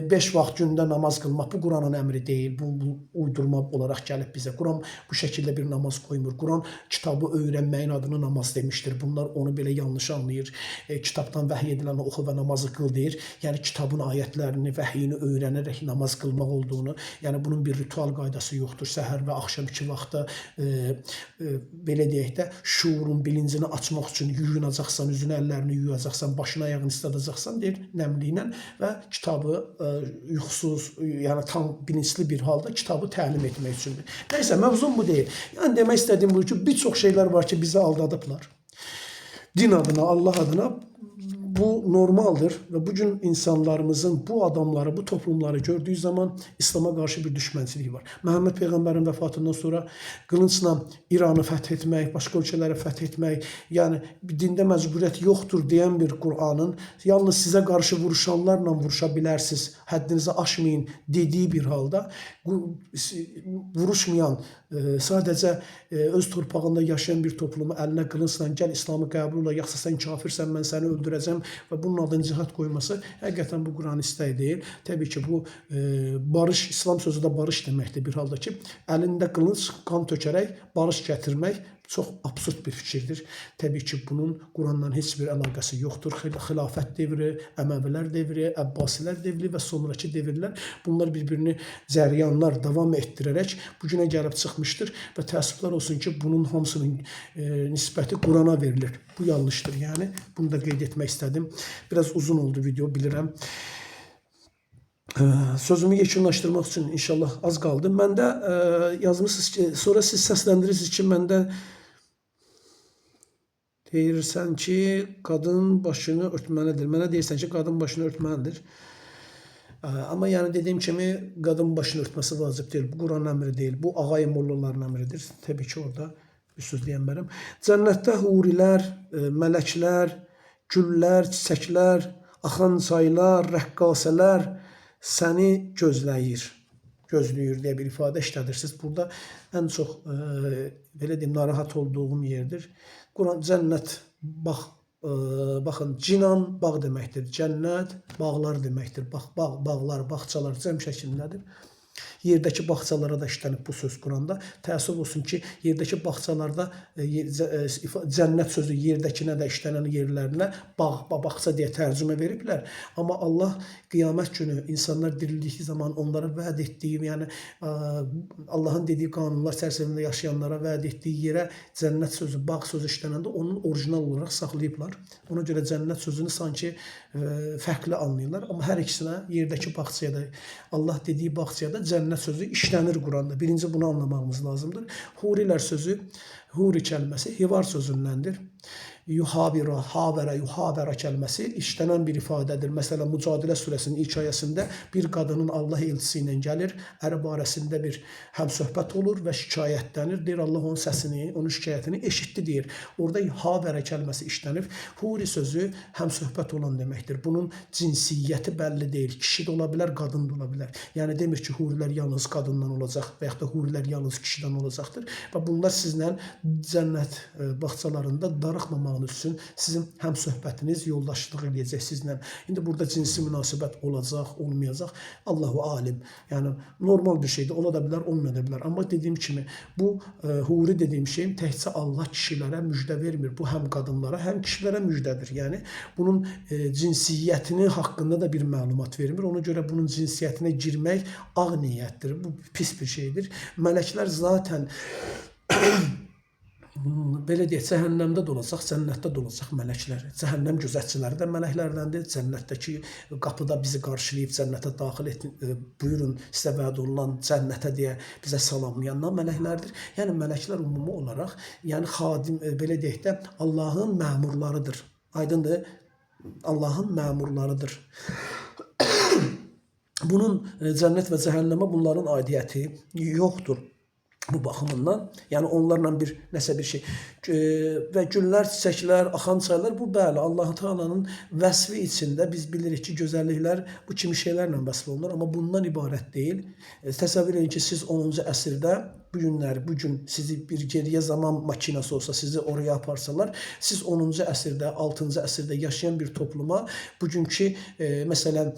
5 vaxt gündə namaz qılmaq bu Quranın əmri deyil. Bu uydurma olaraq gəlib bizə. Quran bu şəkildə bir namaz qoymur. Quran kitabı öyrənməyin adını namaz demişdir. Bunlar onu belə yanlış anlayır. Kitabdan vəhy ediləni oxu və namazı qıl deyir. Yəni kitabın ayətlərini, vəhyini öyrənərək namaz qılmaq olduğunu, yəni bunun bir ritual qaydası yoxdur. Səhər və axşam 2 vaxtda belə deyək də şuurun, bilincini açmaq üçün yuyunacaqsan, üzünü, əllərini yuyacaqsan, başını, ayağını isladacaqsan deyir nəmliklə və kitabı yuxusuz, yəni tam bilinçli bir halda kitabı təlim etmək üçündür. Nəysə, mövzum bu deyil. Yəni demək istədiyim bu ki, bir çox şeylər var ki, bizi aldadıblar. Din adına, Allah adına bu normaldır və bu gün insanlarımızın bu adamları, bu toplumları gördüyü zaman İslam'a qarşı bir düşmənçilik var. Məhəmməd Peyğəmbərin vəfatından sonra qılıncla İranı fəth etmək, başqa ölkələri fəth etmək, yəni dində məcburiyyət yoxdur deyən bir Qur'anın yalnız sizə qarşı vuruşanlarla vuruşa bilərsiniz, həddinizi aşmayın dediyi bir halda vuruşmayan, sadəcə öz torpağında yaşayan bir toplumu əlinə qılıncla gəl İslamı qəbul ola, yoxsa sən kafirsən, mən səni öldürəcəm və bunun adını cihad qoyması həqiqətən bu Quran istəyi deyil. Təbii ki, bu barış, İslam sözü də barış deməkdir bir halda ki, əlində qılınc qan tökərək barış gətirmək çox absurd bir fikirdir. Təbii ki, bunun Quranla heç bir əlaqəsi yoxdur. Xilafət devri, Əməvilər devri, Əbbasilər devri və sonrakı devirlər bunlar bir-birini cəryanlar davam etdirərək bu günə gəlib çıxmışdır və təəssüflər olsun ki, bunun hamısının nisbəti Qurana verilir. Bu yanlışdır. Yəni bunu da qeyd etmək istədim. Biraz uzun oldu video, bilirəm. Sözümü yekunlaşdırmaq üçün inşallah az qaldı. Məndə yazmısınız ki, sonra siz səsləndirirsiniz ki, məndə deyirsən ki, qadın başını örtməlidir. Mənə deyirsən ki, qadın başını örtməlidir. Amma yəni dediyim kimi qadın başını örtməsi vacib deyil. Bu Quranın əmri deyil. Bu ağay mollaların əmridir. Təbii ki, orada Bir söz deyən bərəm. Cənnətdə hurilər, mələklər, güllər, çiçəklər, axan çaylar, rəqqasələr səni gözləyir. Gözləyir deyə bir ifadə işlədirsiniz. Burada ən çox belə deyim, narahat olduğum yerdir. Quran cənnət bax baxın, cinan bağ deməkdir. Cənnət bağlar deməkdir. Bax, bağ, bağlar, bağçalar cəm şəklindədir. Yerdəki bağçalara da işlənib bu söz Quranda. Təəssüf olsun ki, yerdəki bağçalarda cənnət sözü yerdəkinə də işlənən yerlərinə bağ, bağça deyə tərcümə veriblər. Amma Allah qiyamət günü insanlar dirildikləri zaman onlara vəd etdiyi, yəni Allahın dediyi qanunlar çərçivəsində yaşayanlara vəd etdiyi yerə cənnət sözü, bağ sözü işlənəndə onun orijinal olaraq saxlayıblar. Ona görə cənnət sözünü sanki fərqli anlayırlar. Amma hər ikisinə, yerdəki bağçaya da, Allah dediyi bağçaya da cənnət sözü işlənir Quranda. Birinci bunu anlamağımız lazımdır. Hurilər sözü, huri kəlməsi hivar sözündəndir. Yuhavira, havərə, yuhavərə kəlməsi işlənən bir ifadədir. Məsələn, Mücadilə surəsinin ilk ayəsində bir qadının Allah elçisi ilə gəlir, əri barəsində bir həmsöhbət olur və şikayətlənir. Deyir, Allah onun səsini, onun şikayətini eşitdi deyir. Orada havərə kəlməsi işlənib. Huri sözü həmsöhbət olan deməkdir. Bunun cinsiyyəti bəlli deyil. Kişi də ola bilər, qadın da ola bilər. Yəni demir ki, hurilər yalnız qadından olacaq və yaxud da hurilər yalnız kişidən olacaqdır. Və bunlar sizlə cənnət bağçalarında darıxmamağınız üçün sizin həm söhbətiniz, yoldaşlıq eləyəcək sizlə. İndi burada cinsi münasibət olacaq, olmayacaq, Allahu alim. Yəni normal bir şeydir, ola da bilər, olmaya da bilər. Amma dediyim kimi bu huri dediyim şeyin təkcə Allah kişilərə müjdə vermir. Bu həm qadınlara, həm kişilərə müjdədir. Yəni bunun cinsiyyətini haqqında da bir məlumat vermir. Ona görə bunun cinsiyyətinə girmək ağ niyyətdir. Bu pis bir şeydir. Mələklər zaten belə deyək, cəhənnəmdə də olacaq, cənnətdə də olacaq mələklər. Cəhənnəm gözətçiləri də mələklərdəndir. Cənnətdəki qapıda bizi qarşılayıb cənnətə daxil et, buyurun sizə vəd olunan cənnətə deyə bizə salamlayanlar mələklərdir. Yəni mələklər ümumi olaraq, yəni xadim, belə deyək də, Allahın məmurlarıdır. Aydındır? Allahın məmurlarıdır. Bunun cənnət və cəhənnəmə bunların aidiyyəti yoxdur. Bu baxımından, yəni onlarla bir nəsə bir şey və güllər, çiçəklər, axan çaylar bu bəli Allah Taala'nın vəsfi içində biz bilirik ki, gözəlliklər bu kimi şeylərlə vəsf olunur, amma bundan ibarət deyil. Təsəvvür edin ki, siz 10-cu əsrdə bu günlər, bu gün sizi bir geriyə zaman makinası olsa, sizi oraya aparsalar, siz 10-cu əsrdə, 6-cı əsrdə yaşayan bir topluma bugünkü məsələn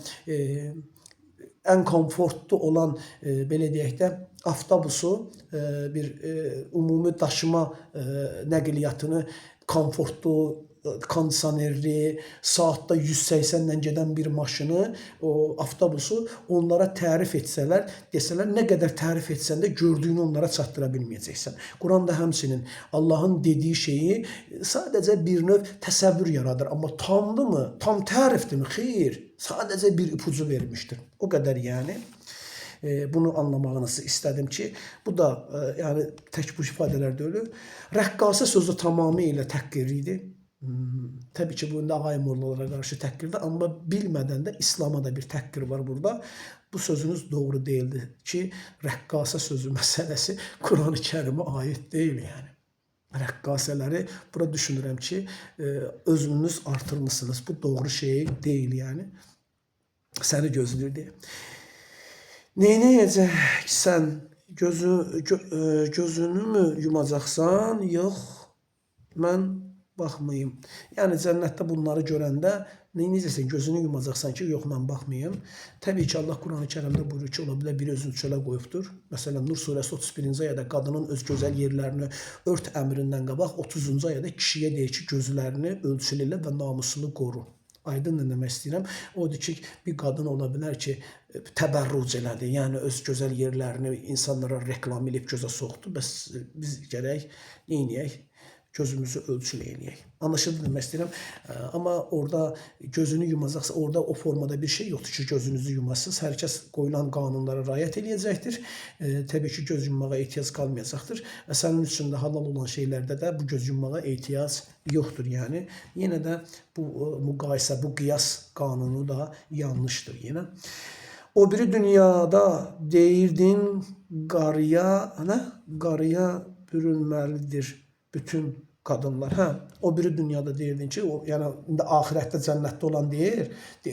ən komfortlu olan belə deyək də avtobusu, bir ümumi daşıma nəqliyyatını komfortlu, kondisionerli, saatda 180 ilə gedən bir maşını, o avtobusu onlara tərif etsələr, desələr nə qədər tərif etsən də gördüyünü onlara çatdıra bilməyəcəksən. Quran da həmçinin Allahın dediyi şeyi sadəcə bir növ təsəvvür yaradır, amma tamdırmı? Tam tərifdirmi? Xeyr. Sadəcə bir ipucu vermişdir. O qədər yəni. Bunu anlamağınızı istədim ki, bu da yəni tək bu ifadələr deyil. Rəqqasə sözü tamamilə təhqir idi. Təbii ki, bu indi ağay mollalara qarşı təhqirdir, amma bilmədən də İslama da bir təhqir var burada. Bu sözünüz doğru deyildi ki, rəqqasə sözü məsələsi Quran-ı Kərimə aid deyil yəni. Rəqqasələri bura düşünürəm ki, özünüz artırmısınız. Bu doğru şey deyil yəni. Səni gözləyir deyə. Neynəyəcəksən? Gözünü mü yumacaqsan? Yox, mən baxmayım. Yəni cənnətdə bunları görəndə neynəyəcəksən? Gözünü yumacaqsan ki, yox mən baxmayım. Təbii ki, Allah Quran-ı Kərimdə buyurur ki, ola bilər biri özünü çölə qoyubdur. Məsələn, Nur surəsi 31-ci ayədə qadının öz gözəl yerlərini ört əmrindən qabaq 30-cu ayədə kişiyə deyir ki, gözlərini ölçülü elə və namusunu qoru. Aydın nə demək istəyirəm? Odur ki, bir qadın ola bilər ki, təbərrüc elədi. Yəni öz gözəl yerlərini insanlara reklam eləyib gözə soxdu. Bəs biz gərək neyniyək? Gözümüzü ölçülü eləyək. Anlaşıldı demək istəyirəm. Amma orada gözünü yumacaqsa, orada o formada bir şey yoxdur ki, gözünüzü yumasınız. Hər kəs qoyulan qanunlara riayət eləyəcəkdir. Təbii ki, göz yummağa ehtiyac qalmayacaqdır. Və sənin üçün də halal olan şeylərdə də bu göz yummağa ehtiyac yoxdur. Yəni yenə də bu müqayisə, bu qiyas qanunu da yanlışdır yenə. O biri dünyada deyirdin qarıya, nə? Qarıya bürünməlidir. Bütün qadınlar. Hə, o biri dünyada deyirdin ki, o, yəni indi axirətdə cənnətdə olan deyir,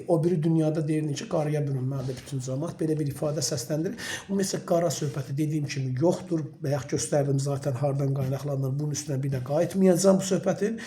o biri dünyada deyirdin ki, qarıya bürünməlidir bütün cəmaət. Belə bir ifadə səsləndirir. Ümumiyyətcə qara söhbəti dediyim kimi yoxdur. Bayaq göstərdim zaten hardan qaynaqlanır. Bunun üstünə bir də qayıtmayacağam bu söhbətin.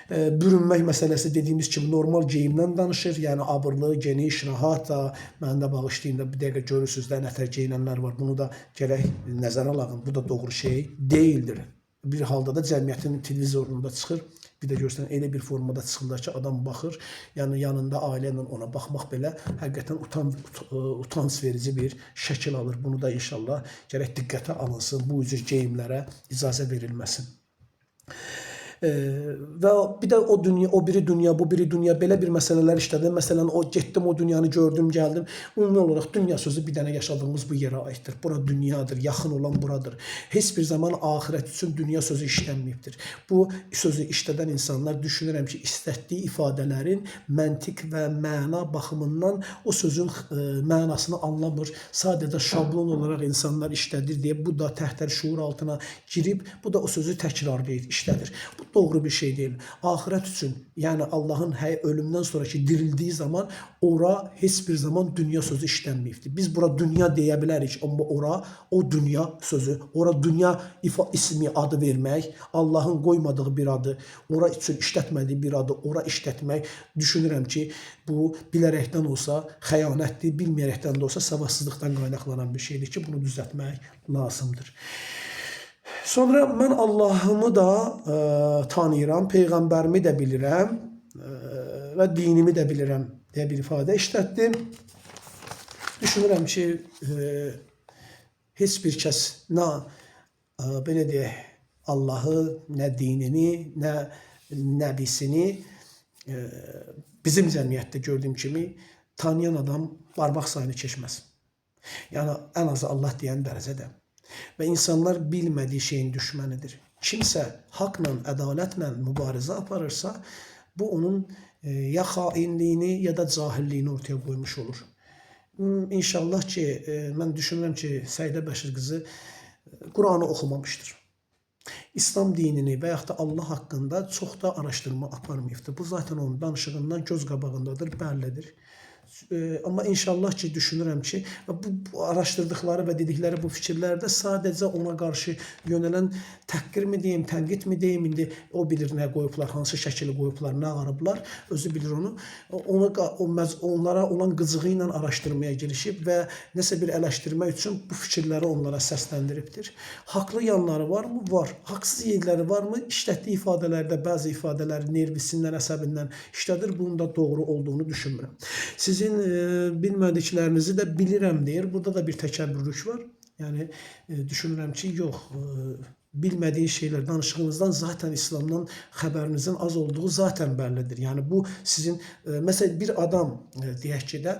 Bürünmək məsələsi dediyimiz kimi normal geyimdən danışır. Yəni abırlı, geniş, rahat da məni də bağışlayın da bir dəqiqə görürsüz də nətər geyinənlər var. Bunu da gərək nəzərə alaq. Bu da doğru şey deyildir. Bir halda da cəmiyyətin televizorunda çıxır. Bir də görsən elə bir formada çıxırlar ki, adam baxır, yəni yanında ailə ilə ona baxmaq belə həqiqətən utanc verici bir şəkil alır. Bunu da inşallah gərək diqqətə alınsın. Bu cür geyimlərə icazə verilməsin. Və bir də o dünya, o biri dünya, bu biri dünya belə bir məsələlər işlədi. Məsələn, o getdim o dünyanı gördüm, gəldim. Ümumi olaraq dünya sözü bir dənə yaşadığımız bu yerə aiddir. Bura dünyadır, yaxın olan buradır. Heç bir zaman axirət üçün dünya sözü işlənməyibdir. Bu sözü işlədən insanlar düşünürəm ki, istətdiyi ifadələrin məntiq və məna baxımından o sözün mənasını anlamır. Sadəcə şablon olaraq insanlar işlədir deyə bu da təhtəl şuur altına girib, bu da o sözü təkrarlayır, işlədir. Bu doğru bir şey deyil. Axirət üçün, yəni Allahın ölümdən sonraki dirildiyi zaman ora heç bir zaman dünya sözü işlənməyibdir. Biz bura dünya deyə bilərik, amma ora o dünya sözü, ora dünya ismi adı vermək, Allahın qoymadığı bir adı, ora üçün işlətmədiyi bir adı ora işlətmək, düşünürəm ki, bu bilərəkdən olsa xəyanətdir, bilməyərəkdən də olsa savadsızlıqdan qaynaqlanan bir şeydir ki, bunu düzəltmək lazımdır. Sonra mən Allahımı da tanıyıram, peyğəmbərimi də bilirəm və dinimi də bilirəm deyə bir ifadə işlətdim. Düşünürəm ki, heç bir kəs nə belə deyək, Allahı, nə dinini, nə nəbisini bizim cəmiyyətdə gördüyüm kimi tanıyan adam barmaq sayını keçməz. Yəni ən azı Allah deyən dərəcədə. Və insanlar bilmədiyi şeyin düşmənidir. Kimsə haqla, ədalətlə mübarizə aparırsa, bu onun ya xainliyini, ya da cahilliyini ortaya qoymuş olur. İnşallah ki, mən düşünürəm ki, Səidə Bəşir qızı Quranı oxumamışdır. İslam dinini və yaxud da Allah haqqında çox da araşdırma aparmayıbdır. Bu zaten onun danışığından göz qabağındadır, bəllidir. Amma inşallah ki, düşünürəm ki, bu araşdırdıqları və dedikləri bu fikirlərdə sadəcə ona qarşı yönələn təhqir mi deyim, tənqid mi deyim, indi o bilir nə qoyublar, hansı şəkili qoyublar, nə arablar, özü bilir onu. Onlara olan qıcığı ilə araşdırmaya girişib və nəsə bir eləşdirmək üçün bu fikirləri onlara səsləndiribdir. Haqlı yanları varmı? Var. Haqsız yerləri varmı? İşlətdiyi ifadələrdə bəzi ifadələri nervisindən, əsəbindən işlədir. Bunun da doğru olduğunu düşünmürəm. Sizin bilmədiklərinizi də bilirəm deyir. Burada da bir təkəbbürlük var. Yəni düşünürəm ki, yox, bilmədiyi şeylər danışığınızdan zaten İslamdan xəbərinizin az olduğu zaten bəllidir. Yəni bu sizin məsələn bir adam deyək ki də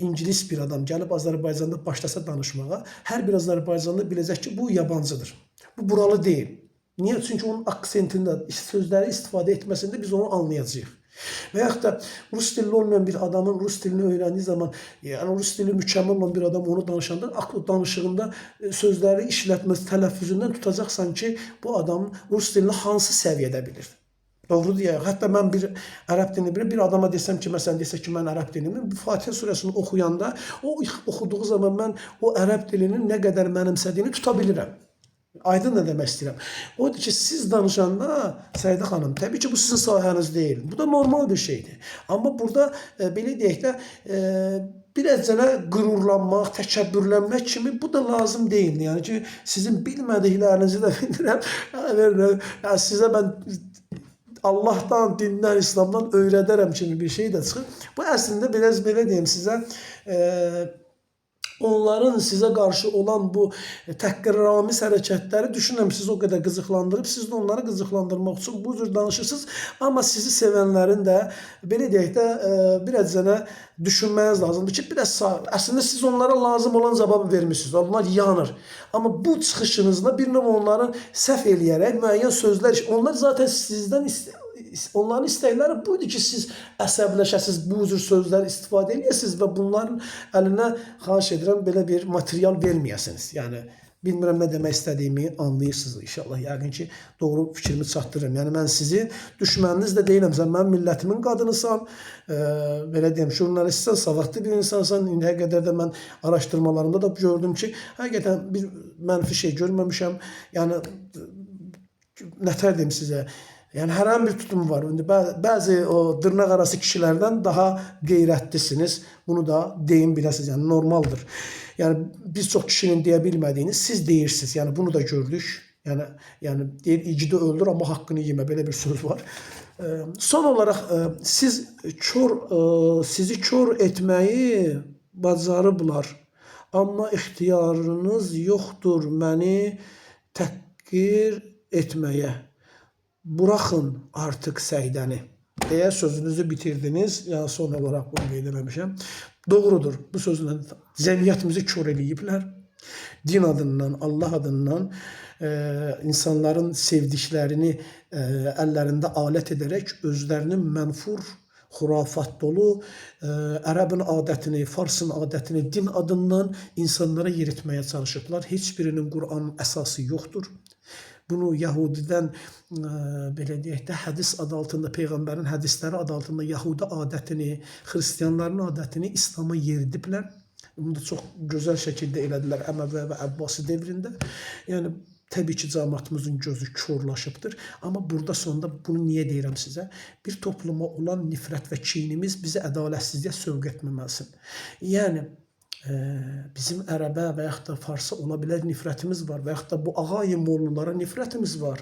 ingilis bir adam gəlib Azərbaycanda başlasa danışmağa, hər bir Azərbaycanlı biləcək ki, bu yabancıdır. Bu buralı deyil. Niyə? Çünki onun aksentində, sözləri istifadə etməsində biz onu anlayacağıq. Və yaxud da rus dilli olmayan bir adamın rus dilini öyrəndiyi zaman, yəni rus dili mükəmməl olan bir adam onu danışanda, danışığında sözləri işlətməsi, tələffüzündən tutacaqsan ki, bu adam rus dilini hansı səviyyədə bilir. Doğru deyək. Hətta mən bir ərəb dilini bilirəm. Bir adama desəm ki, məsələn desə ki, mən ərəb dilini bilmirəm. Bu Fatihə surəsini oxuyanda, o oxuduğu zaman mən o ərəb dilinin nə qədər mənimsədiyini tuta bilirəm. Aydın nə demək istəyirəm? Odur ki, siz danışanda Səidə xanım, təbii ki, bu sizin sahəniz deyil. Bu da normal bir şeydir. Amma burada belə deyək də, biraz cənə qürurlanmaq, təkəbbürlənmək kimi bu da lazım deyildi. Yəni ki, sizin bilmədiklərinizi də bilirəm. Yəni, sizə mən Allahdan, dindən, İslamdan öyrədərəm kimi bir şey də çıxır. Bu əslində biraz belə deyim sizə, onların sizə qarşı olan bu təhqiramiz hərəkətləri düşünürəm sizi o qədər qıcıqlandırıb, siz də onları qıcıqlandırmaq üçün bu cür danışırsınız. Amma sizi sevənlərin də belə deyək də biraz cənə düşünməniz lazımdır ki, biraz əslində siz onlara lazım olan cavabı vermişsiniz. Onlar yanır. Amma bu çıxışınızda bir növ onların səhv eləyərək müəyyən sözlər, onlar zaten sizdən onların istəkləri buydu ki, siz əsəbləşəsiniz, bu cür sözlər istifadə eləyəsiniz və bunların əlinə xahiş edirəm belə bir material verməyəsiniz. Yəni Bilmirəm nə demək istədiyimi anlayırsınız inşallah. Yəqin ki, doğru fikrimi çatdırıram. Yəni mən sizin düşməniniz də deyiləm. Sən mənim millətimin qadınısan, belə deyim, jurnalistsən, savadlı bir insansan. İndiyə qədər də mən araşdırmalarımda da gördüm ki, həqiqətən bir mənfi şey görməmişəm. Yəni nətər deyim sizə? Yəni hər bir tutum var. İndi bəzi o dırnaq arası kişilərdən daha qeyrətlisiniz. Bunu da deyim biləsiniz. Yəni normaldır. Yəni bir çox kişinin deyə bilmədiyini siz deyirsiniz. Yəni bunu da gördük. Yəni deyir igidi öldür amma haqqını yemə, belə bir söz var. Son olaraq siz kör sizi kör etməyi bacarıblar. Amma ixtiyarınız yoxdur məni təhqir etməyə. Buraxın artıq Səidəni deyə sözünüzü bitirdiniz. Yəni son olaraq bunu qeyd eləmişəm. Doğrudur. Bu sözlə cəmiyyətimizi kör eləyiblər. Din adından, Allah adından insanların sevdiklərini əllərində alət edərək özlərinin mənfur, xurafat dolu ərəbin adətini, farsın adətini din adından insanlara yeritməyə çalışıblar. Heç birinin Qur'anın əsası yoxdur. Bunu Yahudidən belə deyək də hədis adı altında, peyğəmbərin hədisləri adı altında Yahudi adətini, xristianların adətini İslama yeridiblər. Bunu da çox gözəl şəkildə elədilər Əməvi və Əbbasi dövründə. Yəni təbii ki, cəmaatımızın gözü korlaşıbdır. Amma burada sonda bunu niyə deyirəm sizə? Bir topluma olan nifrət və kinimiz bizi ədalətsizliyə sövq etməməlisin. Yəni bizim ərəbə və yaxud da farsa ola bilər nifrətimiz var və yaxud da bu ağay mollalara nifrətimiz var.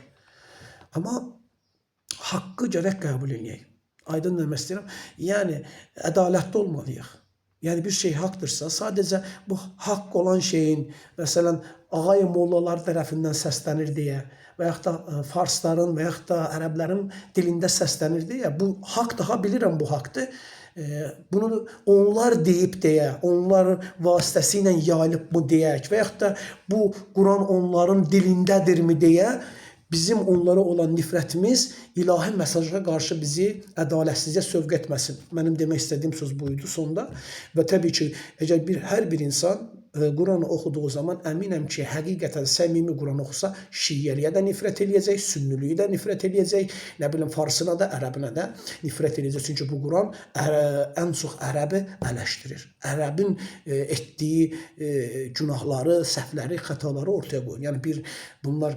Amma haqqı gərək qəbul eləyək. Aydın demək istəyirəm. Yəni ədalətli olmalıyıq. Yəni bir şey haqdırsa, sadəcə bu haqq olan şeyin, məsələn, ağay mollalar tərəfindən səslənir deyə və yaxud da farsların və yaxud da ərəblərin dilində səslənir deyə bu haqq daha bilirəm bu haqdır. Bunu onlar deyib deyə, onlar vasitəsilə yayılıb bu deyək və yaxud da bu Quran onların dilindədirmi deyə bizim onlara olan nifrətimiz ilahi mesaja qarşı bizi ədalətsizliyə sövq etməsin. Mənim demək istədiyim söz bu idi sonda. Və təbii ki, əgər hər bir insan Quranı oxuduğu zaman əminəm ki, həqiqətən səmimi Quran oxusa, şiyyəliyə də nifrət eləyəcək, sünniliyə də nifrət eləyəcək, nə bilim farsına da, ərəbinə də nifrət eləyəcək. Çünki bu Quran ən çox ərəbi ələşdirir. Ərəbin etdiyi günahları, səhvləri, xətaları ortaya qoyur. Yəni bunlar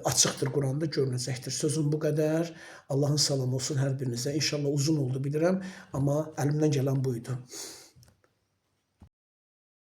açıqdır, Quranda görünəcəkdir. Sözüm bu qədər. Allahın salamı olsun hər birinizə. İnşallah uzun oldu bilirəm, amma əlimdən gələn bu idi.